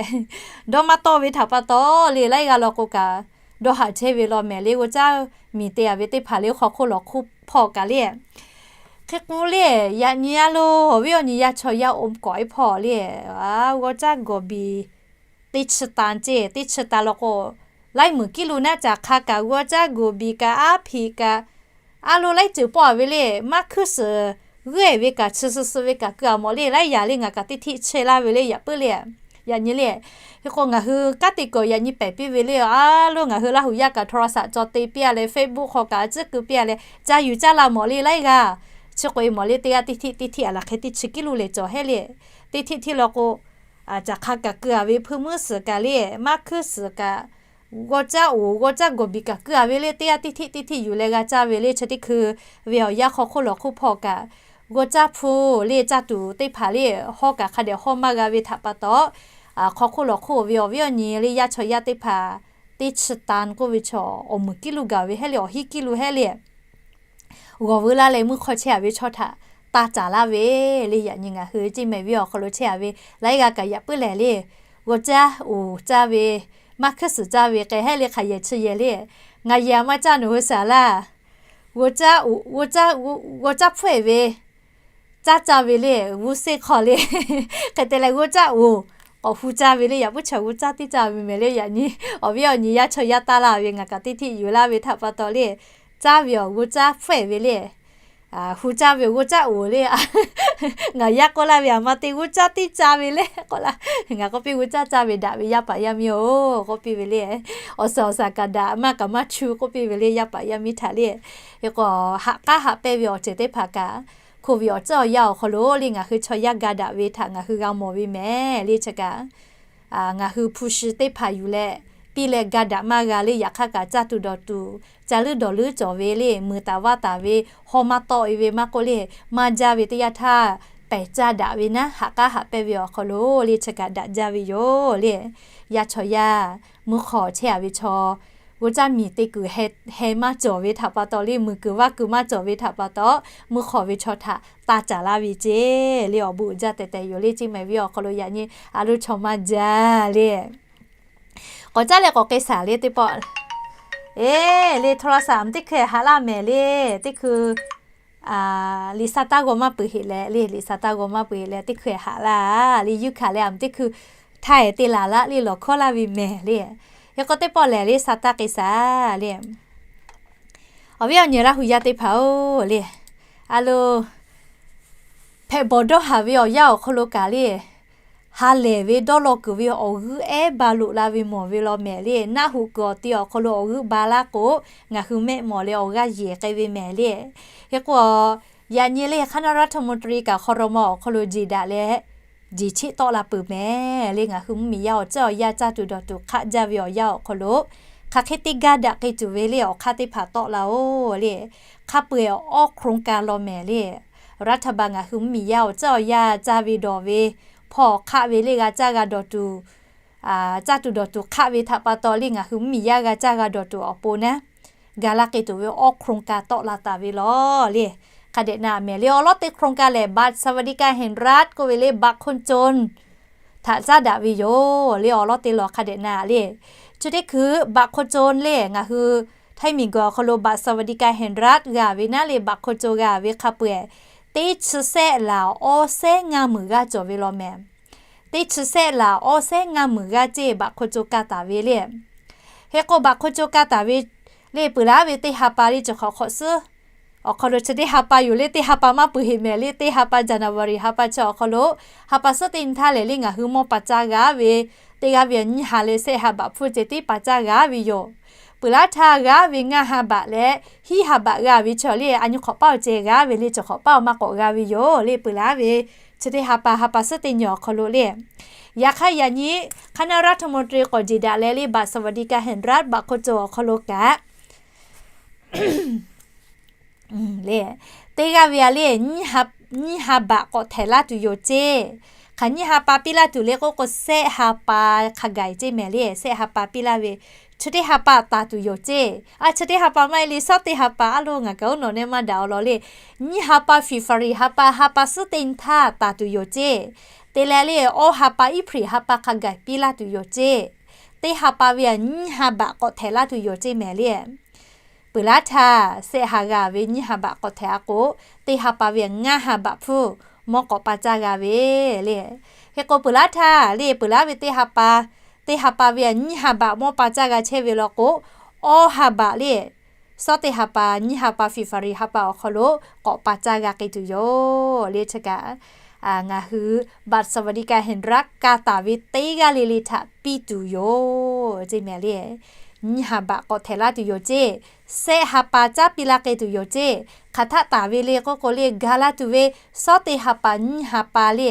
Dawˇ maˇ tawˆ ve htaꞈ pa taw le, laiˉ g'aˇ lawˬ k'o kaꞈ dawˇ haꞈ chehˇ ve law mehˍ le, g'awˇ caˇ miˬ te a ve teˇ hpaˍ le hk'aw hk'oˆ lawˬ hk'oˆ hpawˇ kaꞈ le. Hk'e k'o le, yaꞈ nyi a lo awˬ viˉ awˬ nyi yaˇ chaw yaˇ oˇ kawꞈ e hpawˇ le, g'awˇ caˇ gawˬ biˬ teˇ chi tan ceˇ, teˇ chi tan lawˬ k'o, laiˉ meunˍ kiˉ lo naˉ caˍ hk'a kaꞈ g'awˇ caˇ gawˬ biˬ kaꞈ aˉ hpiꞈ kaꞈ, a lo laiˉ ceuˬ pawˆ a ve le, maˇ hkuiˇ suhˍ g'euˆ ve kaꞈ chi suh suh ve kaꞈ keu a mawˬ le, laiˉ yaꞈ le ngaˬ kaꞈ teˇ htiˆ chehˇ laˇ ve le, yaꞈ puiˉ le. Yaꞈ nyi le, hk'e k'o ngaˬ hui kanˉ te kuiˬ yaꞈ nyi pehˬ piˇ ve le, a lo ngaˬ hui Laˇ huˍ yaˇ kaꞈ โทรศัพท์ cawˬ te piˇ a leh Facebook hk'aw kaꞈ tcuhˉ keu piˇ a leh ca yuˬ caˇ la mawˬ le, laiˉ g'aˇ. Chi k'o e mawˬ le, teˇ g'aˇ teˇ htiˆ teˇ htiˆ a laˬ hk'e teˇ chi kiˉ lo lehˬ cawˬ hehˉ le. Teˇ htiˆ htiˆ lawˬ k'o, caˬ hk'a kaꞈ keu a ve, hpui muiˉ suhˍ kaꞈ le, maˇ hkuiˇ suhˍ kaꞈ, g'awˇ caˇ oˍ g'awˇ caˇ gawˬ biˬ kaꞈ keu a ve le, teˇ g'aˇ teˇ htiˆ teˇ htiˆ yuˬ leh g'a caˇ ve le. Chi teˇ hkui ve awˬ yanˇ hk'aw hk'oˆ lawˬ hk'oˆ hpawˇ kaꞈ g'awˇ caˇ hpu le caˇ tuˬ teˇ hpaˍ le, hawˇ kaꞈ hk'a dehꞈ hawˇ maˇ g'a ve htaꞈ pa taw, hk'aw hk'oˆ lawˬ hk'oˆ ve awˬ viˉ awˬ nyi le yaˇ chaw yaˇ teˇ hpaˍ teˇ chi tan k'oˆ ve chaw awˬ meunˍ kiˉ lo gaˬ ve hehˉ le, awˬ hiˉ kiˉ lo hehˉ le. G'awˬ veu laˇ leh mvuhˇ hk'aw chehˇ a ve chaw htaꞈ taˇ caˍ laˇ ve le. Yaꞈ nyi ngaˬ hui ceˇ mehˍ ve awˬ hk'aw lo chehˇ a ve laiˉ g'aˇ kaꞈ yaꞈ puiˉ lehˬ le, g'awˇ caˇ oˍ caˇ ve, maˇ hkuiˇ suhˍ caˇ ve k'ai hehˉ le, hk'aˬ yehˬ chi yehˬ le. Ngaˬ yehˬ a maˇ caˇ nawˬ hui shaˍ laˇ. G'awˇ caˇ oˍ, g'awˇ caˇ, g'awˇ caˇ hpfuhˇ e ve caˇ caˇ ve le, g'uˇ seˇ hk'aw le. Hk'e te leh g'awˇ caˇ oˍ k'awꞈ hu caˇ ve le, yaꞈ puiˉ chaw g'awˇ caˇ teˇ caˇ ve mehˍ le. Yaꞈ nyi awˬ viˉ awˬ nyi yaˇ chaw yaˇ taˇ laˇ ve ngaˬ kaꞈ teˇ htiˆ yuˬ laˇ ve htaꞈ pa taw le, caˇ ve awˬ g'awˇ caˇ hpfuhˇ e ve le, hu caˇ ve g'awˇ caˇ oˍ le. Ngaˬ yaˇ k'oˆ laˇ ve a ma te g'awˇ caˇ teˇ caˇ ve le k'oˆ laˇ. Ngaˬ k'oˆ piˇ g'awˇ caˇ caˇ ve daꞈ ve yaˇ paˍ yaˇ miˇ-oˬ k'oˆ piˇ ve le. Awˬ suhˍ awˬ suhˍ kaꞈ daꞈ maˇ kaꞈ maˇ chu k'oˆ piˇ ve le, yaˇ paˍ yaˇ miˇ htaꞈ le. Hk'e k'o, haꞈ k'aˉ haꞈ pehnˇ ve awˬ ceuˬ teˇ hpaˍ kaꞈ, hk'oˆ ve awˬ ceuˬ awˬ yanˇ awˬ hk'aw lo le ngaˬ hui chaw yaˇ ga daꞈ ve htaꞈ ngaˬ hui g'a mawˬ ve mehˍ le. Chi kaꞈ ngaˬ hui hpu shi teˇ hpaˍ yuˬ leh piˇ leh ga daꞈ maˇ g'a le. Yaꞈ hk'aˇ kaꞈ caˇ tuˬ dawˬ tuˬ, ca leuˉ dawˬ leuˉ cawˬ ve le, muiˬ taˍ vaˇ taˍ ve, hawˇ maˇ tawˆ e ve maˇ k'oˆ le, maˇ jaˇ ve teˇ yanˇ htaˇ pehˬ caˇ daꞈ ve naˉ, haꞈ k'aˉ haꞈ pehnˇ ve awˬ hk'aw lo le chi kaꞈ daꞈ jaˇ ve yoˬ le. Yaˇ chaw yaˇ mvuhˇ hk'aw chehˇ a ve chaw g'awˇ caˇ miˬ te kuiˬ heh maˇ cawˬ ve htaꞈ pa taw le, muiˬ kuiˬ vaˇ kuiˬ maˇ cawˬ ve htaꞈ pa taw, mvuhˇ hk'aw ve chaw htaꞈ taˇ caˍ laˇ ve ceˇ le. Awˬ bon uiˍ jaˇ tehꞈ tehꞈ yoˬ le ceˇ mehˍ ve awˬ hk'aw lo yaꞈ nyi a lo chaw maˇ jaˇ le. K'awꞈ caˉ leh k'awꞈ k'ai shaˍ le teˇ pawˆ. Eˬ le, โทรศัพท์ teˇ hkui haꞈ laˇ mehˍ le. Teˇ hkui liꞈ sha taˇ g'aw maˇ peuˬ heꞈ leh le, liꞈ sha taˇ g'aw maˇ peuˬ heꞈ leh teˇ hkui haꞈ laˇ le. Yuˇ hkanˍ leh a te hkui htaˇ te laˬ laˇ le, lawˬ hkawˇ laˇ ve mehˍ le. Hk'e k'o teˇ pawˆ lehˬ le, sha taˇ k'ai shaˍ le. Awˬ viˉ awˬ nyi Laˇ huˍ yaˇ teˇ hpaˍ-oˬ le, a lo hpehꞈ bawˬ dawˇ haˍ ve awˬ yanˇ awˬ hk'aw lo kaꞈ le, ha lehˬ ve dawˇ law kuiˬ ve awˬ g'euˆ ehˉ ba loꞈ la ve mawˬ ve law mehˍ le. Naˆ hoꞈ kuiˬ awˬ ti awˬ hk'aw lo awˬ g'euˆ ba laˇ k'o, ngaˬ hui mehˆ mawˬ leh awˬ g'aˇ yeˬ k'ai ve mehˍ le. Hk'e k'o, yaꞈ nyi le คณะรัฐมนตรี kaꞈ ครม. awˬ hk'aw lo jeˬ daꞈ leh jeˬ cheˆ tawˆ la peuˬ mehˍ le. Ngaˬ hui mvuhˇmiˬ yaˇ awˬ ceuˬ awˬ yanˇ caˇ tuˬ dawˬ tuˬ hk'aˆ jaˇ ve awˬ yanˇ awˬ hk'aw lo, hk'aˬ hk'e te gaˇ daꞈ k'ai tuˬ ve le awˬ hk'aˇ teˇ hpaˍ tawˆ la-oˬ le. Hk'a peu-eˬ awˉ hk'aw ka law mehˍ le. รัฐบาล ngaˬ hui mvuhˇmiˬ yaˇ awˬ caˇ awˬ yaˇ caˇ ve dawˬ ve, hpawˇ hk'aˆ ve le g'a caˇ g'a dawˬ tuˬ, caˇ tuˬ dawˬ tuˬ hk'aˆ ve htaꞈ pa taw le ngaˬ hui mvuhˇmiˬ yaˇ g'a caˇ g'a dawˬ tuˬ awˬ pon naˉ, ga laˇ k'ai tuˬ ve awˉ hk'aw ka tawˆ la taˍ ve lawˬ le. Hk'a dehꞈ na mehˍ le awˬ lawn teˇ hk'aw ka lehˬ บัตรสวัสดิการแห่งรัฐ k'oˆ ve le บัตรคนจน htaꞈ caˉ daꞈ ve yoˬ le awˬ lawn teˇ lawˬ hk'a dehꞈ na le. Chi teˇ hkui บัตรคนจน le ngaˬ hui ไทย miˬguiˬ awˬ hk'aw lo บัตรสวัสดิการแห่งรัฐ g'a ve naˉ le บัตรคนจน g'a ve hk'a peu-eˬ teˇ chi sehˆ laˬ awˇ sehˉ ngaˇ meunˍ g'aˇ cawˬ ve law mehˍ. Teˇ chi sehˆ laˬ awˇ sehˉ ngaˇ meunˍ g'aˇ ceˇ บัตรคนจน ka taˍ ve le. Hk'e k'o บัตรคนจน ka taˍ ve le peuˬ laˇ ve teˇ ha pa le cawˬ hk'awꞈ hk'awꞈ suhˉ awˬ hk'aw lo chi teˇ ha pa yoˬ le teˇ ha pa maˇ peuˬ heˆ mehˍ le teˇ ha pa January ha pa chi awˬ hk'aw lo ha pa suhˉ teˇ nyi htaˇ lehˬ le ngaˬ hui mawˇ pa caˇ g'a ve teˇ g'aˇ ve nyiˇ ha leh sehˆ ha บาท hpfuhˇ ceh tiˉ pa caˇ g'a ve yoˬ. Peuˬ laˇ htaˇ g'a ve ngaˇ ha บาท leh hiˉ ha บาท g'a ve chi le a nyi hk'awꞈ paˇ awˬ ceh g'a ve le cawˬ hk'awꞈ paˇ awˬ maˇ k'awꞈ g'a ve yoˬ le peuˬ laˇ ve chi teˇ ha pa ha pa suhˉ teˇ nyi awˬ hk'aw lo le. Yaꞈ hk'aˇ yaꞈ nyi คณะรัฐมนตรี k'awꞈ jeˬ daꞈ leh le บัตรสวัสดิการแห่งรัฐ บัตรคนจน awˬ hk'aw lo kaꞈ le teˇ g'aˇ ve a le nyiˇ ha บาท k'awꞈ htehꞈ laˇ tuˬ yoˬ ceˇ. Hk'aˬ nyiˇ ha pa piˇ laˇ tuˬ le k'oˆ k'o sehˆ ha pa hk'a gaˬ ceˇ mehˍ le sehˆ ha pa piˇ laˇ ve chi teˇ ha pa taˍ tuˬ yoˬ ceˇ. A chi teˇ ha pa maˇ heˆ le suhˉ teˇ ha pa a lo ngaˬ kaꞈ uˉ nawˬ nehˇ maˇ daꞈ awˬ lawn le nyiˇ ha pa February ha pa ha pa suhˉ teˇ nyi htaˇ taˍ tuˬ yoˬ ceˇ. Te leh le awˇ ha pa April ha pa hk'a gaˬ piˇ laˇ tuˬ yoˬ ceˇ. Teˇ ha pa ve a nyiˇ ha บาท k'awꞈ htehꞈ laˇ tuˬ yoˬ ceˇ mehˍ le. Peuˬ laˇ htaˇ sehˆ ha g'a ve nyiˇ ha บาท k'awꞈ htehꞈ a k'o teˇ ha pa ve ngaˇ ha บาท hpfuhˇ mawˇ k'awꞈ pa caˇ g'a ve le. Hk'e k'o peuˬ laˇ htaˇ le peuˬ laˇ ve teˇ ha pa, teˇ ha pa ve nyiˇ ha บาท mawˇ pa caˇ g'a chehˇ ve law k'o awˇ ha บาท le suhˉ teˇ ha pa nyiˇ ha pa February ha pa awˬ hk'aw lo k'awꞈ pa caˇ g'a k'ai tuˬ yoˬ le chi kaꞈ ngaˬ hui บัตรสวัสดิการแห่งรัฐ ka taˍ ve teˇ g'aˇ le le htaꞈ piˇ tuˬ yoˬ ceˇ mehˍ le. Nyiˇ ha บาท k'awꞈ htehꞈ laˇ tuˬ yoˬ ceˇ. Sehˆ ha pa caˉ piˇ laˇ k'ai tuˬ yoˬ ceˇ. Hk'aˬ htaˆ taˍ ve le k'oˆ k'o le ga laˇ tuˬ ve suhˉ teˇ ha pa nyiˇ ha pa le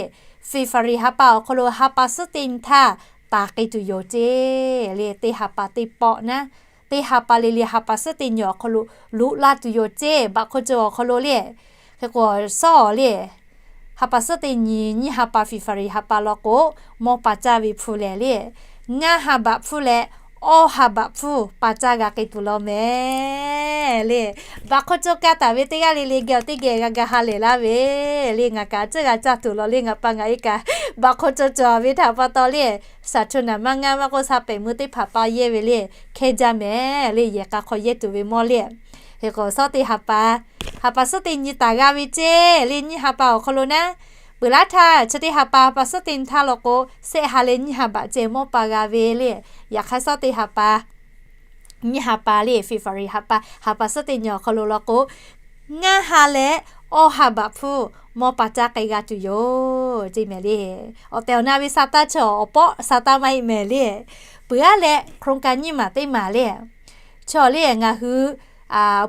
February ha pa awˬ hk'aw lo ha pa suhˉ teˇ nyi htaˇ taˍ k'ai tuˬ yoˬ ceˇ le teˇ ha pa teˇ pawˆ naˉ, teˇ ha pa le le ha pa suhˉ teˇ nyi awˬ hk'aw lo loꞈ la tuˬ yoˬ ceˇ บัตรคนจน awˬ hk'aw lo le. Hk'e k'o suhˉ le ha pa suhˉ teˇ nyi nyiˇ ha pa February ha pa law k'o mawˇ pa caˇ ve hpu lehˬ le ngaˇ ha บาท hpfuhˇ leh awˇ ha บาท hpfuhˇ pa caˇ g'a k'ai tuˬ law mehˍ le. บัตรคนจน ka taˍ ve teˇ g'aˇ le le geh awˬ teˇ geh g'a ga ha lehˬ laˇ ve le ngaˬ kaꞈ a ciˉ g'a caˇ tuˬ law le ngaˬ pa ngaˬ e kaꞈ บัตรคนจน cawˬ ve htaꞈ pa taw le สาธารณะ maˇ ngaˇ maˇ k'oˆ สอบ maˇ k'oˆ sha pehˍ meuˇ teˇ hpaˍ pa yehˇ ve le hkehˇ jaˇ mehˍ le yehˬ k'a hk'aw yehˇ tuˬ ve mawˇ le. Hk'e k'o suhˉ teˇ ha pa, ha pa suhˉ teˇ nyi taˍ g'a ve ceˇ le nyiˇ ha pa awˬ hk'aw lo naˉ. Peuˬ laˇ htaˇ chi teˇ ha pa ha pa suhˉ teˇ nyi htaˇ law k'o sehˆ ha leh nyiˇ ha บาท ceh mawˇ pa g'a ve le. Yaꞈ hk'aˇ suhˉ teˇ ha pa nyiˇ ha pa le February ha pa ha pa suhˉ teˇ nyi awˬ hk'aw lo law k'o ngaˇ ha leh awˇ ha บาท hpfuhˇ mawˇ pa caˇ k'ai g'a tuˬ yoˬ ceˇ mehˍ le. Awˬ tehˬ awˬ na ve sa taˇ chi awˬ pawˆ sa taˇ maˇ heˆ mehˍ le. Peuˬ aˉ leh โครงการ nyiˇ maˬ teˇ maˬ le chaw le ngaˬ hui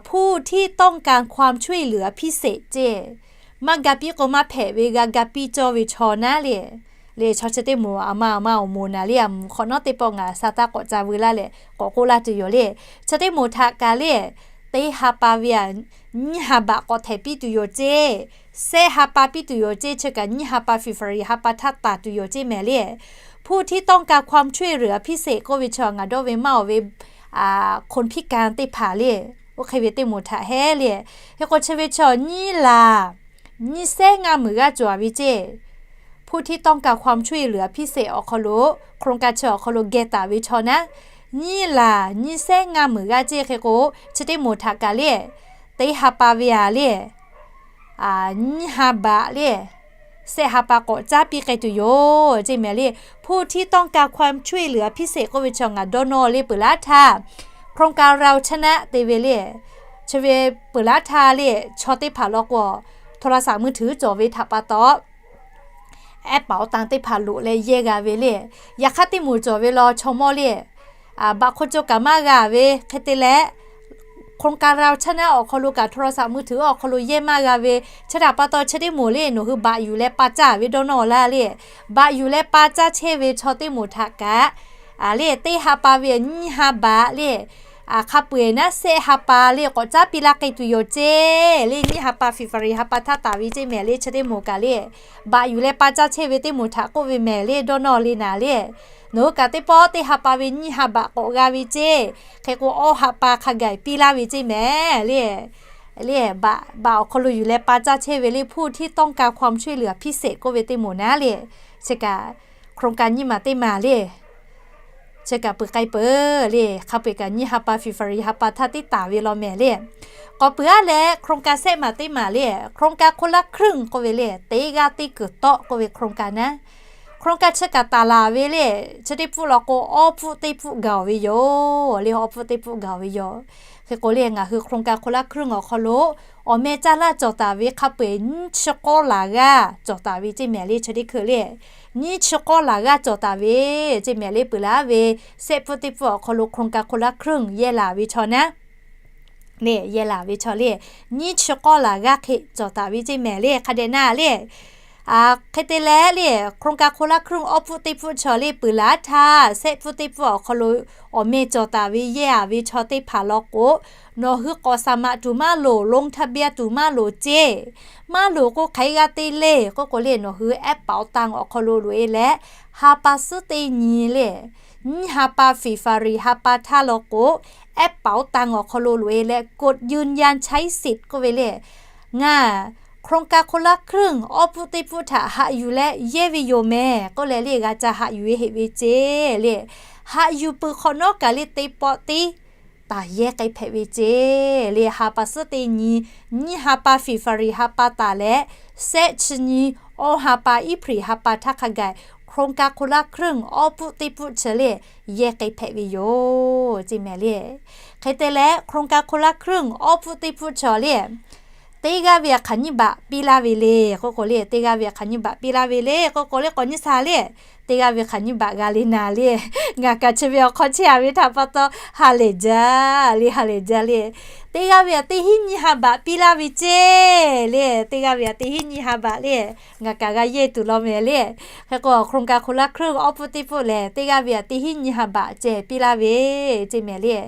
ผู้ที่ต้องการความช่วยเหลือพิเศษ ceˇ maˇ ga piˇ k'o maˇ hpehꞈ ve g'a ga piˇ cawˇ ve chaw naˉ le. Le chaw chi teˇ moˍ a ma a ma awˬ moˍ naˍ le a mvuhˬ hk'awꞈ nawˉ teˇ pawˆ ngaˬ sa taˇ k'awꞈ ca veu laˇ leh k'awꞈ k'oˆ laˇ tuˬ yoˬ le. Chi teˇ moˍ htaꞈ kaꞈ le teˇ ha pa ve a nyiˇ ha บาท k'awꞈ htehꞈ piˇ tuˬ yoˬ ceˇ. Sehˆ ha pa piˇ tuˬ yoˬ ceˇ chi kaꞈ nyiˇ ha pa February ha pa htaˇ taˍ tuˬ yoˬ ceˇ mehˍ le. ผู้ที่ต้องการความช่วยเหลือพิเศษ k'oˆ ve chaw ngaˬ dawˇ ve maˇ awˬ ve คนพิการ teˇ hpaˍ le. Oˇ hk'e ve teˇ moˍ htaꞈ hehˉ le. Hk'e k'o chi ve chaw nyiˇ laˬ nyiˇ sehˉ ngaˇ meunˍ g'aˇ cawˬ ve ceˇ ผู้ที่ต้องการความช่วยเหลือพิเศษ awˬ hk'aw lo โครงการ chi awˬ hk'aw lo geh taˍ ve chaw naˉ nyiˇ laˬ nyiˇ sehˉ ngaˇ meunˍ g'aˇ ceˇ hk'e k'o chi teˇ moˍ htaꞈ kaꞈ le teˇ ha pa ve a le nyiˇ ha บาท le sehˆ ha pa k'awꞈ caˉ piˇ k'ai tuˬ yoˬ ceˇ mehˍ le. ผู้ที่ต้องการความช่วยเหลือพิเศษ k'oˆ ve chaw ngaˬ dawˇ nawˇ le peuˬ laˇ htaˇ โครงการ เราชนะ te ve le. Chi ve peuˬ laˇ htaˇ le chaw teˇ hpaˍ law k'o โทรศัพท์มือถือ cawˬ ve htaꞈ pa taw แอปเป๋าตัง teˇ hpaˍ loꞈ leh yehˇ g'a ve le. Yaꞈ hk'aˇ teˇ moˍ cawˬ ve law chaw mawˇ le บัตรคนจน kaꞈ maˇ g'a ve hk'e te leh โครงการ เราชนะ awˬ hk'aw lo kaꞈ โทรศัพท์มือถือ awˬ hk'aw lo yehˇ maˇ g'a ve chi htaꞈ pa taw chi teˇ moˍ le nawˬ hui บัตร yuˬ leh pa caˇ ve dawˇ nawˇ laˇ le. บัตร yuˬ leh pa caˇ chehˇ ve chaw teˇ moˍ htaꞈ kaꞈ le teˇ ha pa ve nyiˇ ha baꞈ le, hk'a peu-eˬ naˉ sehˆ ha pa le k'awꞈ caˉ piˇ laˇ k'ai tuˬ yoˬ ceˇ le. Nyiˇ ha pa February ha pa htaˇ taˍ ve ceˇ mehˍ le, chi teˇ moˍ kaꞈ le, baꞈ yuˬ leh pa caˇ chehˇ ve teˇ moˍ htaꞈ k'oˆ ve mehˍ le, dawˇ nawˇ le naˍ le. Nawˬ hui kaꞈ teˇ pawˆ teˇ ha pa ve nyiˇ ha baꞈ k'awꞈ g'a ve ceˇ. Hk'e k'o awˇ ha pa hk'a gaˬ piˇ laˇ ve ceˇ mehˍ le. Le baꞈ awˬ hk'aw lo yuˬ leh pa caˇ chehˇ ve le ผู้ที่ต้องการความช่วยเหลือพิเศษ k'oˆ ve teˇ moˍ naˉ le, chi kaꞈ โครงการ nyiˇ maˬ teˇ maˬ le, chi kaꞈ peuˬ k'ai peuˬ le. Hk'a peu-eˬ kaꞈ nyiˇ ha pa February ha pa htaˇ tiˉ taˍ ve law mehˍ le. K'awꞈ peuˬ aˉ leh โครงการ sehˆ maˬ teˇ maˬ le, โครงการ คนละครึ่ง k'oˆ ve le, teˇ g'aˇ teˇ kuiˬ tawˆ k'oˆ ve โครงการ naˉ. โครงการ chi kaꞈ taˍ laˬ ve le, chi teˇ pfuhˆ law k'o awˇ pfuhˆ teˇ pfuhˆ gaˬ-oˬ ve yoˬ le, awˇ pfuhˆ teˇ pfuhˆ gaˬ-oˬ ve yoˬ. Hk'e k'o le ngaˬ hui โครงการ คนละครึ่ง awˬ hk'aw lo awˬ meh caˇ laˇ cawˬ taˍ ve hk'a peu-eˬ nyiˇ chi k'awˇ laˬ g'aˇ cawˬ taˍ ve ceˇ mehˍ le, chi teˇ hkui le nyiˇ chi k'awˇ laˬ g'aˇ cawˬ taˍ ve ceˇ mehˍ le. Peuˬ laˇ ve sehˆ pfuhˆ teˇ pfuhˆ awˬ hk'aw lo โครงการ คนละครึ่ง yehˇ laˬ ve chaw naˉ le, yehˇ laˬ ve chaw le, nyiˇ chi k'awˇ laˬ g'aˇ hk'e cawˬ taˍ ve ceˇ mehˍ le. Hk'a dehꞈ na le, hk'e te leh le โครงการ คนละครึ่ง awˇ pfuhˆ teˇ pfuhˆ chaw le peuˬ laˇ htaˇ sehˆ pfuhˆ teˇ pfuhˆ awˬ hk'aw lo awˬ meh cawˬ taˍ ve yehˇ-a ve chaw teˇ hpaˍ law k'o, nawˬ hui k'awꞈ saˍ maꞈ tuˬ maˇ loˍ, ลงทะเบียน tuˬ maˇ loˍ ceˇ. Maˇ loˍ k'o hk'aˬ hk'e g'a te le k'oˆ k'o le, nawˬ hui แอปเป๋าตัง awˬ hk'aw lo loꞈ-e leh, ha pa suhˉ teˇ nyi le nyiˇ ha pa February ha pa htaˇ law k'o, แอปเป๋าตัง awˬ hk'aw lo loꞈ-e leh กดยืนยันใช้สิทธิ์ k'oˆ ve le, ngaˬ โครงการ คนละครึ่ง awˇ pfuhˆ teˇ pfuhˆ htaꞈ haꞈ yuˬ leh yehˇ ve yoˬ mehˍ k'oˆ leh le g'a ca haꞈ yuˬ-e heꞈ ve ceˇ le. Haꞈ yuˬ peuˬ hk'awꞈ nawˉ kaꞈ le teˇ pawˆ tiˉ taˍ yehˇ k'ai hpehꞈ ve ceˇ le. Ha pa suhˉ teˇ nyi nyiˇ ha pa February ha pa taˍ leh, sehˆ chi nyi awˇ ha pa April ha pa htaˇ hk'a gaˬ โครงการ คนละครึ่ง awˇ pfuhˆ teˇ pfuhˆ chi le yehˇ k'ai hpehꞈ ve yoˬ ceˇ mehˍ le. Hk'e te leh โครงการ คนละครึ่ง awˇ pfuhˆ teˇ pfuhˆ chaw le teˇ g'aˇ ve hk'aˬ nyiˇ baꞈ piˇ laˇ ve le k'oˆ k'o le, teˇ g'aˇ ve hk'aˬ nyiˇ baꞈ piˇ laˇ ve le k'oˆ k'o le, k'awꞈ nyi sha le, teˇ g'aˇ ve hk'aˬ nyiˇ baꞈ g'a le naˍ le. Ngaˬ kaꞈ chi ve awˬ hk'aw chehˇ-a ve htaꞈ pa taw ha lehˬ jaˇ le, ha lehˬ jaˇ le. Teˇ g'aˇ ve aꞈ teˇ hinˉ nyiˇ ha baꞈ piˇ laˇ ve ceˇ le, teˇ g'aˇ ve aꞈ teˇ hinˉ nyiˇ ha baꞈ le, ngaˬ kaꞈ g'a yehˇ tuˬ law mehˍ le. Hk'e k'o โครงการ คนละครึ่ง awˇ pfuhˆ teˇ pfuhˆ lehˬ, teˇ g'aˇ ve aꞈ teˇ hinˉ nyiˇ ha baꞈ ceh piˇ laˇ ve ceˇ mehˍ le.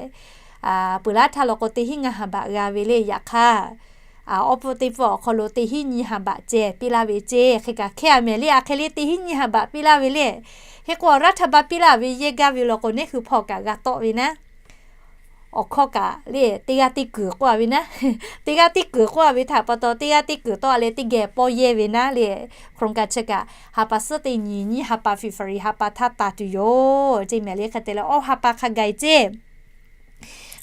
Peuˬ laˇ htaˇ law k'o teˇ hinˉ ngaˇ ha baꞈ g'a ve le. Yaꞈ hk'aˇ, awˇ pfuhˆ teˇ pfuhˆ awˬ hk'aw lo teˇ hinˉ nyiˇ ha baꞈ ceh piˇ laˇ ve ceˇ. Hk'e kaꞈ hkehˇ-a mehˍ le, aˬ hk'e le teˇ hinˉ nyiˇ ha baꞈ piˇ laˇ ve le. Hk'e k'o รัฐบาล piˇ laˇ ve yehˇ gaˇ ve law k'o, neˉ hui hpawˇ kaꞈ g'a tawˆ ve naˉ. Awˬ hkawˇ kaꞈ le teˇ g'aˇ teˇ kuiˬ k'oˆ-a ve naˉ. Teˇ g'aˇ teˇ kuiˬ k'oˆ-a ve htaꞈ pa taw, teˇ g'aˇ teˇ kuiˬ tawˆ-a leh teˇ geh pawˇ yehˇ ve naˉ le. โครงการ chi kaꞈ ha pa suhˉ teˇ nyi nyiˇ ha pa February ha pa htaˇ taˍ tuˬ yoˬ ceˇ mehˍ le. Hk'e te leh awˇ ha pa hk'a gaˬ ceˇ.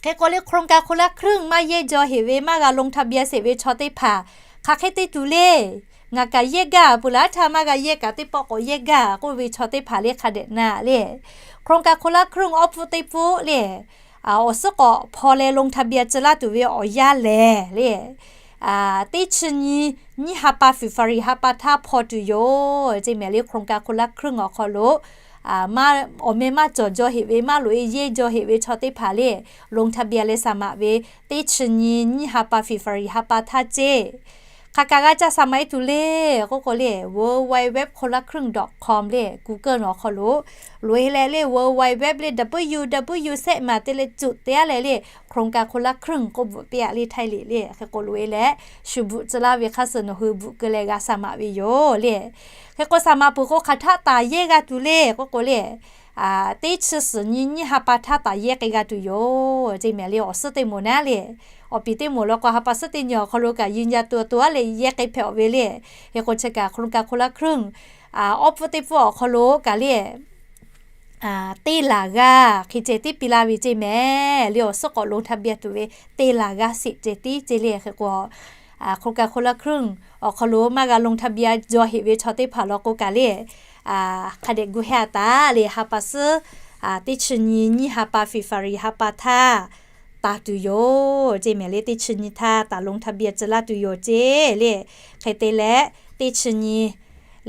Hk'e k'o le โครงการ คนละครึ่ง maˇ yehˇ jaw heꞈ ve, maˇ g'a ลงทะเบียน sheˍ ve chaw teˇ hpaˍ hk'aˬ hk'e te tuˬ le. Ngaˬ kaꞈ yehˇ gaˇ, peuˬ laˇ htaˇ maˇ g'a yehˇ kaꞈ teˇ pawˆ k'awꞈ yehˇ gaˇ k'oˆ ve chaw teˇ hpaˍ le hk'a dehꞈ na le. โครงการ คนละครึ่ง awˇ pfuhˆ teˇ pfuhˆ le, awˬ suhˉ k'awꞈ hpaw leh ลงทะเบียน tcuh laˇ tuˬ ve awˬ yanˇ lehˬ le, teˇ chi nyi nyiˇ ha pa February ha pa htaˇ hpaw tuˬ yoˬ ceˇ mehˍ le. โครงการ คนละครึ่ง awˬ hk'aw lo awˬ meh maˇ cawˬ jaw heꞈ ve, maˇ loꞈ-e yehˇ jaw heꞈ ve chaw teˇ hpaˍ le, ลงทะเบียน leh saˍ maꞈ ve teˇ chi nyi nyiˇ ha pa February ha pa htaˇ ceˇ. Hk'aˬ kaꞈ g'a ca saˍ maꞈ-e tuˬ le k'oˆ k'o le, โวลด์ไวด์เว็บ คนละครึ่ง ดอทคอม le, Google awˬ hk'aw lo loꞈ-e leh le, โวลด์ไวด์เว็บ le, ดับเบิลยู ดับเบิลยู แซะ maˍ te leh cuꞈ te-a leh le, โครงการ คนละครึ่ง k'oˆ bvuhꞈ piˇ-a le, Htaiˇ liꞈ le. Hk'e k'o loꞈ-e leh shu bvuhꞈ tcuh laˇ ve hk'a suh nawˬ hui bvuhꞈ keu leh g'a saˍ maꞈ ve yoˬ le. Hk'e k'o saˍ maꞈ peuˬ k'o hk'aˬ htaˆ taˍ yehˇ g'a tuˬ le k'oˆ k'o le, teˇ chi suhˍ nyi nyiˇ ha pa htaˇ taˍ yehˇ k'ai g'a tuˬ yoˬ ceˇ mehˍ le. Awˬ suhˉ teˇ moˍ naˉ le, awˬ piˍ teˇ moˍ law k'o ha pa suhˉ teˇ nyi awˬ hk'aw lo kaꞈ ยืนยันตัว tawˆ-a leh yehˇ k'ai hpehꞈ-aw ve le. Hk'e k'o chi kaꞈ โครงการ คนละครึ่ง awˇ pfuhˆ teˇ pfuhˆ awˬ hk'aw lo kaꞈ le teˇ laˬ g'aˇ hk'e ceh tiˉ piˇ laˇ ve ceˇ mehˍ le. Awˬ suhˉ k'awꞈ ลงทะเบียน tuˬ ve teˇ laˬ g'aˇ sheˍ ceh tiˉ ceˇ le. Hk'e k'o โครงการ คนละครึ่ง awˬ hk'aw lo maˇ g'a ลงทะเบียน jaw heꞈ ve chaw teˇ hpaˍ law k'o kaꞈ le, hk'a dehꞈ gu hehˇ-a taˍ le, ha pa suhˉ teˇ chi nyi nyiˇ ha pa February ha pa htaˇ taˍ tuˬ yoˬ ceˇ mehˍ le. Teˇ chi nyi htaˇ taˍ ลงทะเบียน tcuh laˇ tuˬ yoˬ ceˇ le. Hk'e te leh teˇ chi nyi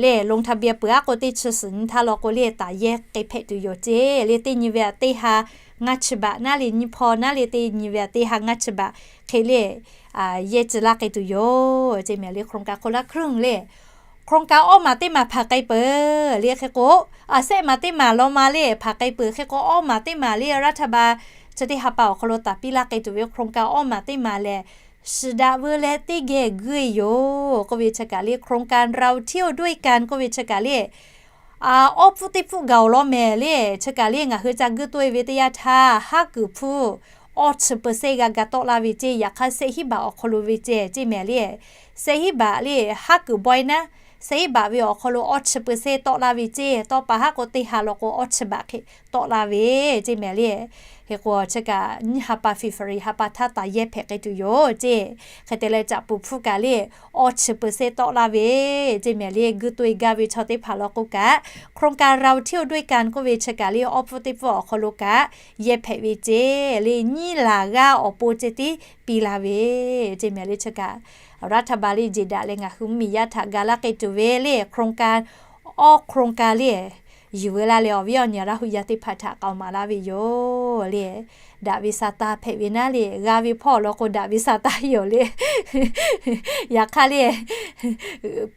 le ลงทะเบียน peuˬ-a k'o teˇ chi suhˍ nyi htaˇ law k'o le taˍ yehˇ k'ai hpehꞈ tuˬ yoˬ ceˇ le. Teˇ nyi ve aꞈ teˇ ha ngaˇ chi baꞈ naˉ le, nyi hpaw naˉ le, teˇ nyi ve aꞈ teˇ ha ngaˇ chi baꞈ hk'e le yehˇ tcuh laˇ k'ai tuˬ yoˬ ceˇ mehˍ le. โครงการ คนละครึ่ง le โครงการ awˇ maˬ teˇ maˬ hpanˍ k'ai peuˬ le. Hk'e k'o, a, sehˆ maˬ teˇ maˬ law ma le hpanˍ k'ai peuˬ. Hk'e k'o, awˇ maˬ teˇ maˬ le รัฐบาล chi teˇ ha pa awˬ hk'aw lo taˍ piˇ laˇ k'ai tuˬ ve โครงการ awˇ maˬ teˇ maˬ lehˬ, shiˍ daꞈ veu leh teˇ geh guˇ e yoˬ k'oˆ ve chi kaꞈ le, โครงการ เราเที่ยวด้วยกัน k'oˆ ve chi kaꞈ le, awˇ pfuhˇ teˇ pfuhˇ gaˬ awˬ lawn mehˍ le. Chi kaꞈ le ngaˬ hui ca guˇ tawˆ e ve teˇ yanˇ htaˇ, haˉ kuiˬ hpfuhˇ awˇ chi เปอร์เซ็นต์ g'a ga tawˆ laˇ ve ceˇ. Yaꞈ hk'aˇ, sehˆ hiˉ baꞈ awˬ hk'aw lo ve ceˇ, ceˇ mehˍ le. Sehˆ hiˉ baꞈ le haˉ kuiˬ bawehˇ naˉ, sehˆ hiˉ baꞈ ve awˬ hk'aw lo awˇ chi เปอร์เซ็นต์ tawˆ laˇ ve ceˇ. Tawˇ pa haˉ k'o, teˇ ha law k'o awˇ chi baꞈ hk'e tawˆ laˇ ve, ceˇ mehˍ le. Hk'e k'o, chi kaꞈ nyiˇ ha pa February ha pa htaˇ taˍ yehˇ hpehꞈ k'ai tuˬ yoˬ ceˇ. Hk'e te leh, caꞈ puˍ hpfuhˇ kaꞈ le awˇ chi เปอร์เซ็นต์ tawˆ laˇ ve, ceˇ mehˍ le. Guˇ tawˆ e gaˇ ve chaw teˇ hpaˍ law k'o kaꞈ, โครงการ เราเที่ยวด้วยกัน k'oˆ ve chi kaꞈ le, awˇ pfuhˇ teˇ pfuhˇ awˬ hk'aw lo kaꞈ yehˇ hpehꞈ ve ceˇ le. Nyiˇ laˬ g'aˇ awˬ pon ceh tiˉ piˇ la ve, ceˇ mehˍ le. Chi kaꞈ รัฐบาล le jeˬ daꞈ leh ngaˬ hui mvuhˇmiˬ yaˇ htaꞈ ga laˇ k'ai tuˬ ve le, โครงการ awˇ โครงการ le yuˬ veu laˇ leh, awˬ viˉ awˬ nyi Laˇ huˍ yaˇ teˇ hpaˍ htaꞈ k'aoˍ maˍ laˇ ve yoˬ le. Daꞈ ve sa taˇ hpehꞈ ve naˉ le, g'a ve hpawˇ law k'o, daꞈ ve sa taˇ yoˬ le. Yaꞈ hk'aˇ le,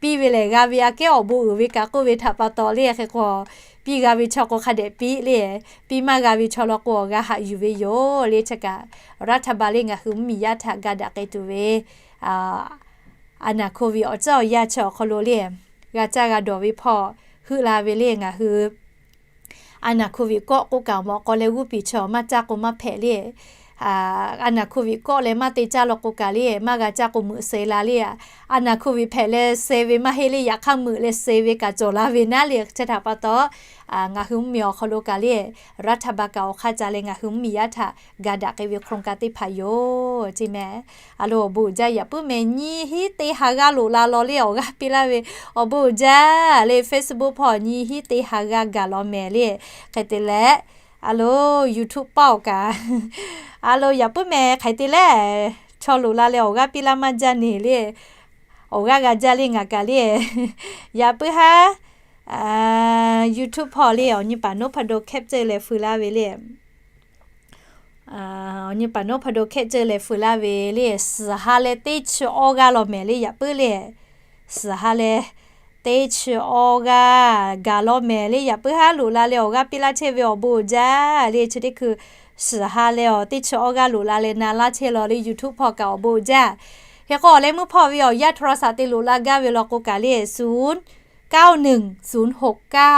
piˇ ve lehˬ g'a ve aꞈ kehˉ awˬ bon uiˍ ve kaꞈ k'oˆ ve htaꞈ pa taw le. Hk'e k'o, piˇ g'a ve chaw k'o hk'a dehꞈ piˇ le, piˇ maˇ g'a ve chaw law k'o, awˬ g'a haꞈ yuˬ ve yoˬ le. Chi kaꞈ รัฐบาล le ngaˬ hui mvuhˇmiˬ yaˇ htaꞈ ga daꞈ k'ai tuˬ ve, a naˍ โควิด awˬ ceuˬ awˬ yanˇ chi awˬ hk'aw lo le, g'a caˇ g'a dawˬ ve hpawˇ heuˆ la ve le. Ngaˬ hui a naˍ โควิด kawˆ k'oˆ kaꞈ, awˬ mawꞈ k'aw leh g'uˇ piˍ chi awˬ maˇ caˇ k'o maˇ hpehꞈ le. A naˍ โควิด kawˆ leh maˇ te caˇ law k'o kaꞈ le, maˇ g'a caˇ k'o meuꞈ suh la le. A naˍ โควิด hpehꞈ leh suh ve maˇ heˆ le. Yaꞈ hk'aˇ meuꞈ leh suh ve kaꞈ cawˬ la ve naˉ le. Chi htaꞈ pa taw, ngaˬ hui mvuhˇmiˬ awˬ hk'aw lo kaꞈ le, รัฐบาล kaꞈ awˬ hk'aˇ ca leh ngaˬ hui mvuhˇmiˬ yaˇ htaꞈ ga daꞈ k'ai ve โครงการ teˇ hpaˍ yoˬ, ceˇ mehˍ. A lo, awˬ bon uiˍ jaˇ. Yaꞈ puiˉ meh nyiˇ hiˉ teˇ ha g'aˇ loꞈ la law le awˬ g'aˇ piˇ laˇ ve, awˬ bon uiˍ jaˇ le. Facebook hpawˇ nyiˇ hiˉ teˇ ha g'aˇ gaˬ law mehˍ le. Hk'e te leh, a lo, YouTube paˆ awˬ kaꞈ, a lo, yaꞈ puiˉ meh hk'aˬ hk'e te leh, chaw loꞈ la leh awˬ g'aˇ piˇ laˇ maˇ jaˇ neˬ le. Awˬ g'aˇ g'a jaˇ le ngaˬ kaꞈ le. Yaꞈ puiˉ haˉ, YouTube hpawˇ le awˬ nyi paˍ นพดล capture leh feu laˇ ve le. Awˬ nyi paˍ นพดล capture leh feu laˇ ve le, suhˍ ha leh teˇ chi awˇ g'aˇ law mehˍ le. Yaꞈ puiˉ le, suhˍ ha leh teˇ chi awˇ g'aˇ gaˬ law mehˍ le. Yaꞈ puiˉ haˉ loꞈ la leh awˬ g'aˇ piˇ laˇ chehˇ ve awˬ bon uiˍ jaˇ le. Chi teˇ hkui suhˍ ha leh awˬ teˇ chi awˇ g'aˇ loꞈ la leh na laˇ chehˇ law le. YouTube hpawˇ kaꞈ awˬ bon uiˍ jaˇ. Hk'e k'o, awˬ leh meuˇ hpawˇ ve awˬ yanˇ โทรศัพท์ te loꞈ la gaˇ ve law k'o kaꞈ le, ศูนย์ เก้าหนึ่ง ศูนย์หกเก้า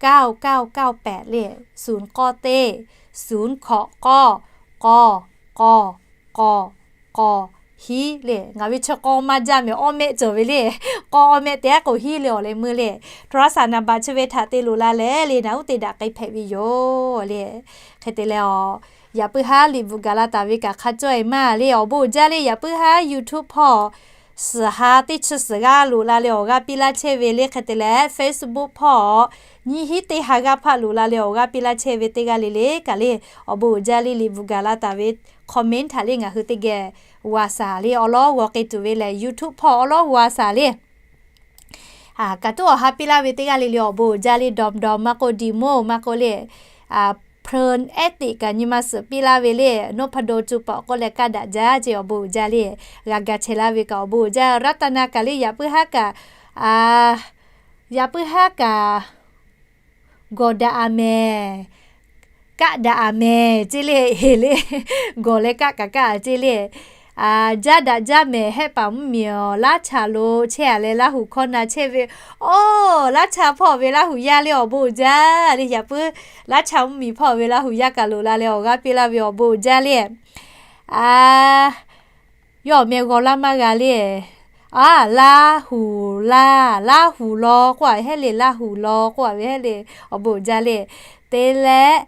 เก้าเก้าเก้าแปด le, ศูนย์ k'awˇ teˇ, ศูนย์ hkawꞈ k'awˇ, k'awˇ, k'awˇ, k'awˇ, k'awˇ, hiˉ le. Ngaˬ ve chi k'awˇ maˇ jaˇ mehˍ, awˇ mehˆ cawˬ ve le. K'awˇ awˇ mehˆ te aˉ k'o hiˉ le awˬ leh meuˇ le. โทรศัพท์ naˍ baꞈ chi ve htaꞈ te loꞈ la leh le, naˬ uˉ te daꞈ k'ai hpehꞈ ve yoˬ le. Hk'e te leh, yaꞈ puiˉ haˉ liꞈ bvuhꞈ gaˬ la taˍ ve kaꞈ hk'a cawˇ e maˇ le, awˬ bon uiˍ jaˇ le. Yaꞈ puiˉ haˉ YouTube hpawˇ suhˍ ha teˇ chi suhˍ g'aˇ loꞈ la leh awˬ g'aˇ piˇ laˇ chehˇ ve le. Hk'e te leh Facebook hpawˇ nyiˇ hiˉ teˇ ha g'aˇ hpaˆ loꞈ la leh awˬ g'aˇ piˇ laˇ chehˇ ve teˇ g'aˇ le le kaꞈ le, awˬ bon uiˍ jaˇ le. Liꞈ bvuhꞈ gaˬ la taˍ ve comment htaꞈ le ngaˬ hui teˇ geh g'a shaˍ le, awˬ lawˉ g'aw k'ai tuˬ ve lehˬ YouTube hpawˇ awˬ lawˉ g'a shaˍ le. Kaꞈ tuˉ awˬ ha piˇ laˇ ve teˇ g'aˇ le le awˬ bon uiˍ jaˇ le. Dawˬ dawˬ maˇ k'oˆ, Dimo maˇ k'oˆ le, Pran ehˉ teꞈ kaꞈ nyi ma suhˍ piˇ laˇ ve le, นพดล co paˍ awˬ k'oˆ leh kaˇ daꞈ jaˇ ceˇ, awˬ bon uiˍ jaˇ le. G'a ga chehˇ laˇ ve kaꞈ awˬ bon uiˍ jaˇ. รัตนา kaꞈ le yaꞈ puiˉ haˉ kaꞈ, yaꞈ puiˉ haˉ kaꞈ gawˬ daꞈ a mehˍ, kaˆ daꞈ a mehˍ ceˇ le, heˍ le. Gawˬ leh kaˆ kaꞈ kaˆ a ceˇ le. Jaˇ daꞈ jaˇ mehˍ, Hehˆ paˍ mvuhˇmiˬ awˬ laˇ chaˬ lo chehˇ a leh Laˇ huˍ hkawˇ na chehˇ ve, awˬ laˇ chaˬ hpawˇ ve Laˇ huˍ yaˇ le awˬ bon uiˍ jaˇ le. Yaꞈ puiˉ laˇ chaˬ mvuhˇmiˬ hpawˇ ve Laˇ huˍ yaˇ kaꞈ loꞈ la leh awˬ g'aˇ piˇ laˇ ve awˬ bon uiˍ jaˇ le. Yawˇ awˬ meh g'aw laˇ maˇ g'a le. A, Laˇ huˍ laˇ, Laˇ huˍ law k'oˆ a ve heˆ le, Laˇ huˍ law k'oˆ a ve heˆ le, awˬ bon uiˍ jaˇ le. Te leh,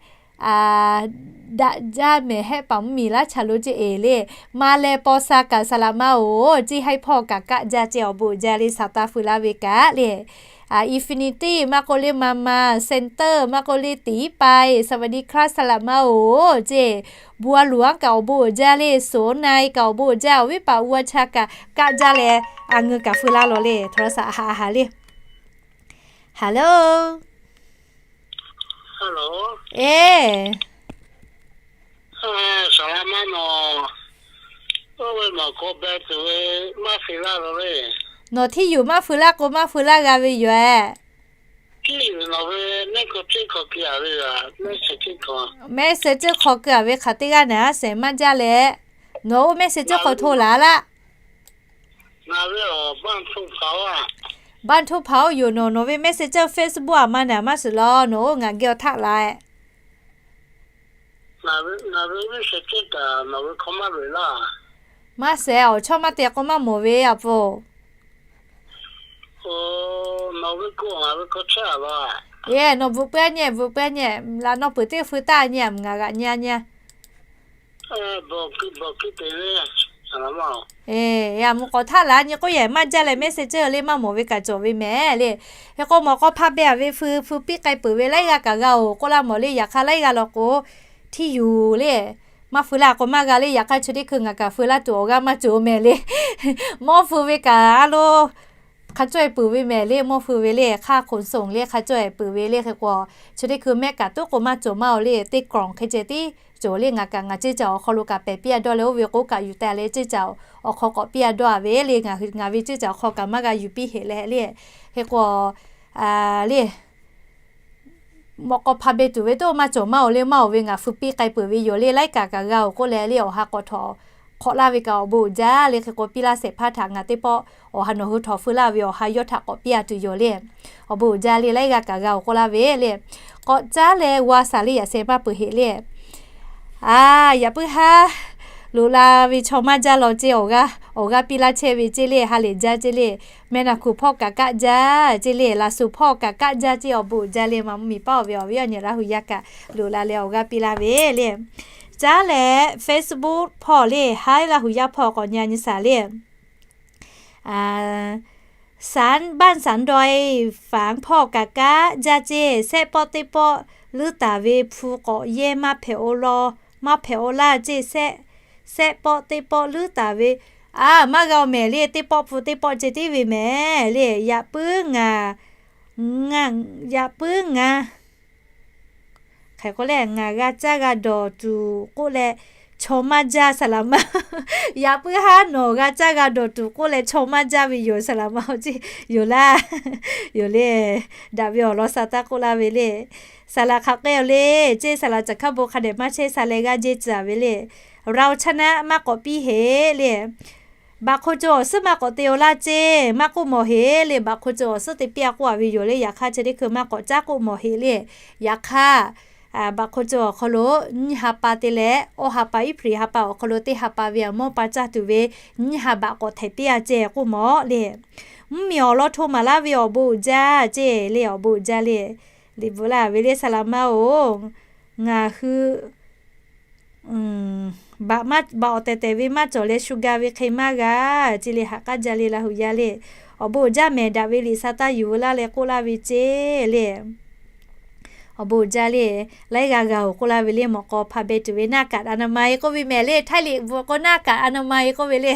daꞈ jaˇ mehˍ, Hehˆ paˍ mvuhˇmiˬ laˇ chaˬ lo ceˇ e le. Ma leh paw sha kaꞈ saˍ laꞈ ma oˬ, ceˇ haiˉ hpawˇ kaꞈ kaˆ jaˇ ceˇ, awˬ bon uiˍ jaˇ le. Saˍ taˍ feu laˇ ve kaꞈ le. Infinity maˇ k'oˆ le, ma ma, Center maˇ k'oˆ le, tiˉ pai, สวัสดีครับ saˍ laꞈ ma oˬ ceˇ. Bon a loˍ aˉ kaꞈ awˬ bon uiˍ jaˇ le. Soˍ na e kaꞈ awˬ bon uiˍ jaˇ. Awˬ viˉ paˍ uˇ a cha kaꞈ kaˆ jaˇ leh, a ngeu kaꞈ feu laˇ law le. โทรศัพท์ ha ha le. Hello. Hello. E, saˍ laꞈ ma nawˬ, oˇ ve maˬ k'aw beh tuˬ ve maˇ feu laˇ law le. Nawˬ hteˇ yuˬ maˇ feu laˇ k'o, maˇ feu laˇ g'a ve yoˬ-eh. Mehˆ suhˍ ceuˇ hk'aw keu-a ve hk'aˬ teˇ g'aˇ naˍ sehˍ maˇ jaˇ leh, nawˬ oˇ mehˆ suhˍ ceuˇ hk'aw hto laˬ laˇ. Baˇ hto hpaˍ-oˬ yoˬ nawˬ, nawˬ ve mehˆ suhˍ ceuˇ Facebook aˬ ma naˍ maˇ suhˍ law, nawˬ oˇ ngaˬ geh awˬ htaˆ laˬ-eh. Maˇ sehˍ, awˬ chawˇ maˇ te k'o maˇ mawˬ ve a pfuhˍ. Eˬ, nawˬ bvuhꞈ peuˬ-a nyi, bvuhꞈ peuˬ-a nyi, laꞈ naw peuˬ teˇ feu taˇ nyi, ngaˬ g'aꞈ nyi nyi. Eˬ, mvuhꞈ k'awꞈ htaˆ laˬ nyi k'oˆ yehˬ maˇ jaˇ leh mehˆ suhˍ ceuˇ le maˇ mawˬ ve kaꞈ cawˬ ve mehˍ le. Hk'e k'o mawꞈ k'aw hpa beh-a ve feu, feu piˇ k'ai peuˬ ve laiˉ g'aˇ kaꞈ g'a-oˬ k'oˆ laˇ mawˬ le. Yaꞈ hk'aˇ laiˉ g'aˇ law k'o, hteˇ yuˬ le, maˇ feu laˇ k'o maˇ g'a le. Yaꞈ hk'aˇ chi teˇ hkui ngaˬ kaꞈ feu laˇ tuˬ awˬ g'aˇ maˇ cawˬ mehˍ le. Mawˇ feu ve kaꞈ a lo hk'a caweh peuˬ ve mehˍ le. Mawˇ feu ve le hk'aˇ hk'oꞈ soˍ le hk'a caweh peuˬ ve le. Hk'e k'o, chi teˇ hkui mehˆ kaꞈ tuˉ k'o maˇ cawˬ maˇ-oˬ le. Teˇ กล่อง hk'e ceh tiˉ cawˬ le. Ngaˬ kaꞈ ngaˬ ceˇ caˬ awˬ hk'aw lo kaꞈ pehˬ piˇ-a dawˇ leh, oˇ ve k'oˆ kaꞈ yuˬ teh leh ceˇ caˬ awˬ hk'aw k'awꞈ piˇ-a dawˇ-a ve le. Ngaˬ ve ceˇ caˬ awˬ hk'aw kaꞈ maˇ g'a yuˬ piˇ heꞈ leh le. Hk'e k'o, le mawꞈ k'aw hpa beh tuˬ ve toˇ maˇ cawˬ maˇ-oˬ le. Maˇ-oˬ ve ngaˬ feu piˇ k'ai peuˬ ve yoˬ le. Laiˉ kaꞈ kaꞈ g'a-oˬ k'oˆ leh le, awˬ ha k'awꞈ htawnˍ hk'awꞈ laˇ ve kaꞈ awˬ bon uiˍ jaˇ le. Hk'e k'o piˇ laˇ shehˍ hpaˇ htaꞈ ngaˬ teˇ pawˆ awˬ ha nawˬ hui htawnˍ feu laˇ ve awˬ ha yawˇ htaꞈ k'awꞈ piˇ-a tuˬ yoˬ le. Awˬ bon uiˍ jaˇ le. Laiˉ g'aˇ kaꞈ g'a-oˬ k'oˆ laˇ ve le. K'awꞈ caˉ leh g'a shaˍ le, yaꞈ sheh maˇ peuˬ heꞈ le. A, yaꞈ puiˉ haˉ loꞈ la ve chaw maˇ jaˇ law ceˇ, awˬ g'aˇ piˇ laˇ chehˇ ve ceˇ le. Ha lehˬ jaˇ ceˇ le. Meh naˬ hkuˬ hpawˇ kaꞈ kaˆ jaˇ ceˇ le. Laˬ suhˍ hpawˇ kaꞈ kaˆ jaˇ ceˇ. Awˬ bon uiˍ jaˇ le. Maˍ mvuhˇ miˬ paˉ-oˬ ve awˬ viˉ awˬ nyi Laˇ hu yaˇ kaꞈ loꞈ la leh awˬ g'aˇ piˇ laˇ ve le. Caˉ leh Facebook hpawˇ le, haˉ Laˇ hu yaˇ hpawˇ k'awꞈ nyi nyi shaˍ le. Sanˉ baˆ sanˉ daweh fanˉ hpawˇ kaꞈ kaˆ jaˇ ceˇ. Sehˆ pawˆ teˇ pawˆ leuˉ taˍ ve hpu k'awꞈ yehˇ maˇ hpehꞈ-o laˇ, maˇ hpehꞈ-o laˇ ceˇ. Sehˆ pawˆ teˇ pawˆ leuˉ taˍ ve, a, maˇ g'a-oˬ mehˍ le. Teˇ pawˆ hpu teˇ pawˆ ceh tiˉ ve mehˍ le. Yaꞈ puiˉ ngaˬ, ngaˬ, yaꞈ puiˉ ngaˬ Hk'e k'o leh, ngaˬ g'a caˇ g'a dawˬ tuˬ k'oˆ leh chaw maˇ jaˇ saˍ laꞈ ma. Yaꞈ puiˉ haˉ nawˬ g'a caˇ g'a dawˬ tuˬ k'oˆ leh chaw maˇ jaˇ ve yoˬ saˍ laꞈ ma-oˬ ceˇ yoˬ laˇ. Yoˬ le. Daꞈ ve awˬ lawn sha taˇ k'oˆ laˇ ve le. Saˍ laꞈ hk'aˬ k'ai-oˬ le ceˇ. Saˍ laꞈ caˬ hkaˉ bon hk'a dehꞈ maˇ chehˇ sha leh g'aˇ jehˇ tcuh-a ve le. Raoˇ chaˇ naˆ maˇ k'awꞈ piˇ heꞈ le. Baꞈ hk'o co awˬ suhˉ maˇ k'awꞈ te-o laˇ ceˇ, maˇ k'oˆ mawˬ heꞈ le. Baꞈ hk'o co awˬ suhˉ te piˇ-a k'oˆ-a ve yoˬ le. Yaꞈ hk'aˇ chi teˇ hkui maˇ k'awꞈ caˉ k'oˆ mawˬ heꞈ le. Yaꞈ hk'aˇ, baꞈ hk'o co awˬ hk'aw lo nyiˇ ha pa te leh, awˇ ha pa iˉ hpri ha pa awˬ hk'aw lo teˇ ha pa ve aꞈ mawˇ pa caˇ tuˬ ve nyiˇ ha baꞈ k'awꞈ htehꞈ piˇ-a ceˇ k'oˆ mawˬ le. Mvuhˇ miˬ awˬ lawn hto maˍ laˇ ve awˬ bon uiˍ jaˇ ceˇ le. Awˬ bon uiˍ jaˇ le. Liꞈ bvuhꞈ laˇ ve le, saˍ laꞈ ma-oˬ, ngaˬ hui baꞈ awˬ tehˬ tehˬ ve maˇ cawˬ leh shu ga ve hk'e maˇ g'a ceˇ le. Haꞈ k'aˉ jaˇ le Laˇ hu yaˇ le. Awˬ bon uiˍ jaˇ mehˍ, daꞈ ve liꞈ sha taˇ yuˬ ve laˇ leh k'oˆ laˇ ve ceˇ le. Awˬ bon uiˍ jaˇ le. Laiˉ g'a g'a-oˬ k'oˆ laˇ ve le. Mawꞈ k'aw hpa beh tuˬ ve หน้ากากอนามัย k'oˆ ve mehˍ le. Htaiˇ liꞈ bvuhꞈ k'o หน้ากากอนามัย k'oˆ ve le.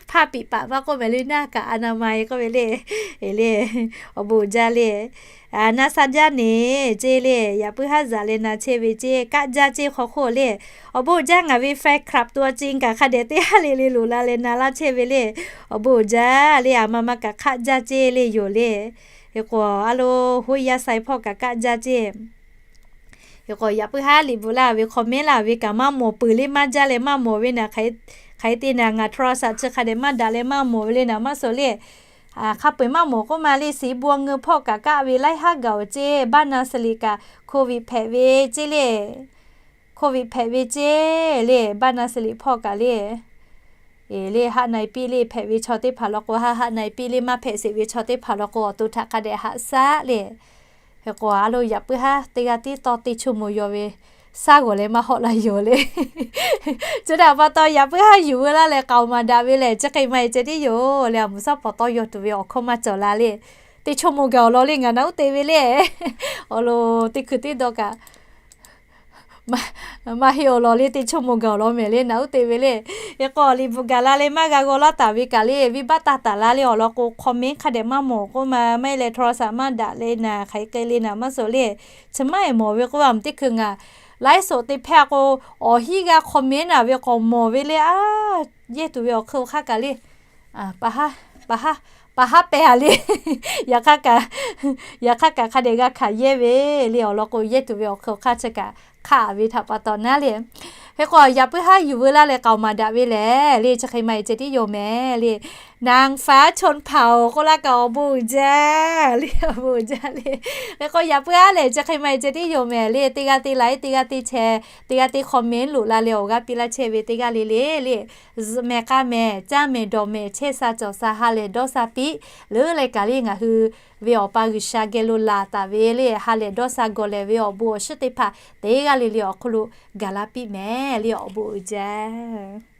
Hpaˇ piꞈ paˍ maˇ k'oˆ mehˍ le, หน้ากากอนามัย k'oˆ ve le. Le, awˬ bon uiˍ jaˇ le. Na sha jaˇ neˬ ceˇ le. Yaꞈ puiˉ haˉ zaꞈ leh na chehˇ ve ceˇ, kaˆ jaˇ ceˇ hk'aw hk'oˆ le. Awˬ bon uiˍ jaˇ ngaˬ ve fan club to a ceh kaꞈ hk'a dehꞈ teˇ haˉ le le loꞈ la leh na laˇ chehˇ ve le. Awˬ bon uiˍ jaˇ le. Aˬ ma ma kaꞈ hk'aˆ jaˇ ceˇ le yoˬ le. Hk'e k'o, a lo, hoˉ yaˇ sai hpawˇ kaꞈ kaˆ jaˇ ceˇ. Hk'e k'o, yaꞈ puiˉ haˉ liꞈ bvuhꞈ laˇ ve comment laˇ ve kaꞈ maˇ mawˬ peuˬ le. Maˇ jaˇ leh maˇ mawˬ ve naˬ, hk'aˬ hk'e te naˬ, ngaˬ โทรศัพท์ chi hk'a dehꞈ maˇ daꞈ leh maˇ mawˬ ve le naˬ maˇ suh le. Hk'a peu-eˬ maˇ mawˬ k'oˆ ma le. Siˍ bon ngeu hpawˇ kaꞈ kaˆ ve laiˉ haˉ gaˬ-oˬ ceˇ. Baˇ na suh liꞈ kaꞈ โควิด hpehꞈ ve ceˇ le. โควิด hpehꞈ ve ceˇ le. Baˇ na suh liꞈ hpawˇ kaꞈ le. Eˬ le, haˆ na-e piˇ le. Hpehꞈ ve chaw teˇ hpaˍ law k'o haˆ, haˆ na-e piˇ le. Maˇ hpehꞈ sheˍ ve chaw teˇ hpaˍ law k'o, awˬ to htaꞈ hk'a dehꞈ haꞈ shaˉ le. Hk'e k'o, a lo, yaꞈ puiˉ haˉ teˇ g'aˇ tiˉ tawˇ teˇ chaw moˍ yaw ve shaˉ g'awˬ leh maˇ hawˆ la yoˬ le. Chi htaꞈ pa taw, yaꞈ puiˉ haˉ yuˬ veu laˇ leh k'aoˍ maˍ daꞈ ve lehˬ, chi hk'e ma-e ceh tiˉ yoˬ le. A mvuhˬ shaˉ hpaw tawˇ yaw tuˬ ve awˬ hkawˇ maˇ cawˬ la le. Teˇ chaw moˍ gaˬ awˬ lawn le ngaˬ naꞈ uˉ te ve le. Awˬ lo, teˇ hkui teˇ dawˇ kaꞈ maˇ heˆ awˬ lawn le. Teˇ chaw moˍ gaˬ awˬ lawn mehˍ le, naꞈ uˉ te ve le. Hk'e k'o, liꞈ bvuhꞈ gaˬ la leh maˇ g'a g'aw laˇ taˍ ve kaꞈ le, venˇbaˆ taˇ taˍ la le. Awˬ lawn k'o, comment hk'a dehꞈ maˇ mawˬ k'oˆ ma, maˇ heˆ leh โทรศัพท์ maˇ daꞈ leh naˬ, hk'aˬ hk'e te le naˬ maˇ suh le. Chi maˇ heˆ mawˬ ve k'oˆ ve, a mvuhˬ teˇ hkui ngaˬ ไลฟ์สด te hpehˇ k'o, awˬ hinˉ g'a comment naˬ ve k'awꞈ mawˬ ve le. A, yehˇ tuˬ ve awˬ hk'eun hk'aˇ kaꞈ le. Paˍ haˉ, paˍ haˉ, pa haˉ pehˇ a le. Yaꞈ hk'aˇ kaꞈ, yaꞈ hk'aˇ kaꞈ hk'a dehꞈ g'a hkanˍ yehˇ ve le. Awˬ lawn k'o, yehˇ tuˬ ve awˬ hk'aw hk'aˇ chi kaꞈ hk'aˆ ve htaꞈ pa taw naˉ le. Hk'e k'o, yaꞈ puiˉ haˉ yuˬ veu laˇ leh k'aoˍ maˍ daꞈ ve lehˬ le, chi hk'e ma e ceh tiˉ yoˬ mehˍ le. นางฟ้าชนเผ่า k'oˆ laˇ kaꞈ awˬ bon uiˍ jaˇ le, awˬ bon uiˍ jaˇ le. Hk'e k'o, yaꞈ puiˉ haˉ lehˬ chi hk'e ma e ceh tiˉ yoˬ mehˍ le. Teˇ g'aˇ te la iˉ, teˇ g'aˇ te chehˇ, teˇ g'aˇ teˇ comment loꞈ la leh awˬ g'aˇ piˇ laˇ chehˇ ve teˇ g'aˇ le le le. Mehˬ k'a mehˬ, caˇ mehˬ dawˬ mehˬ, chehˇ sha cawˬ sha, ha lehˬ dawˇ sha piˇ leuˉ leh kaꞈ le, ngaˬ hui ve Awˬ pa G'uiˬsha geh lo laˬ taˍ ve le, ha lehˬ dawˇ sha gawˬ lehˬ ve awˬ bon awˬ shinˉ teˇ hpaˍ teˇ g'aˇ le le awˬ hk'aw lo gaˬ la piˇ mehˍ le, awˬ bon uiˍ jaˇ.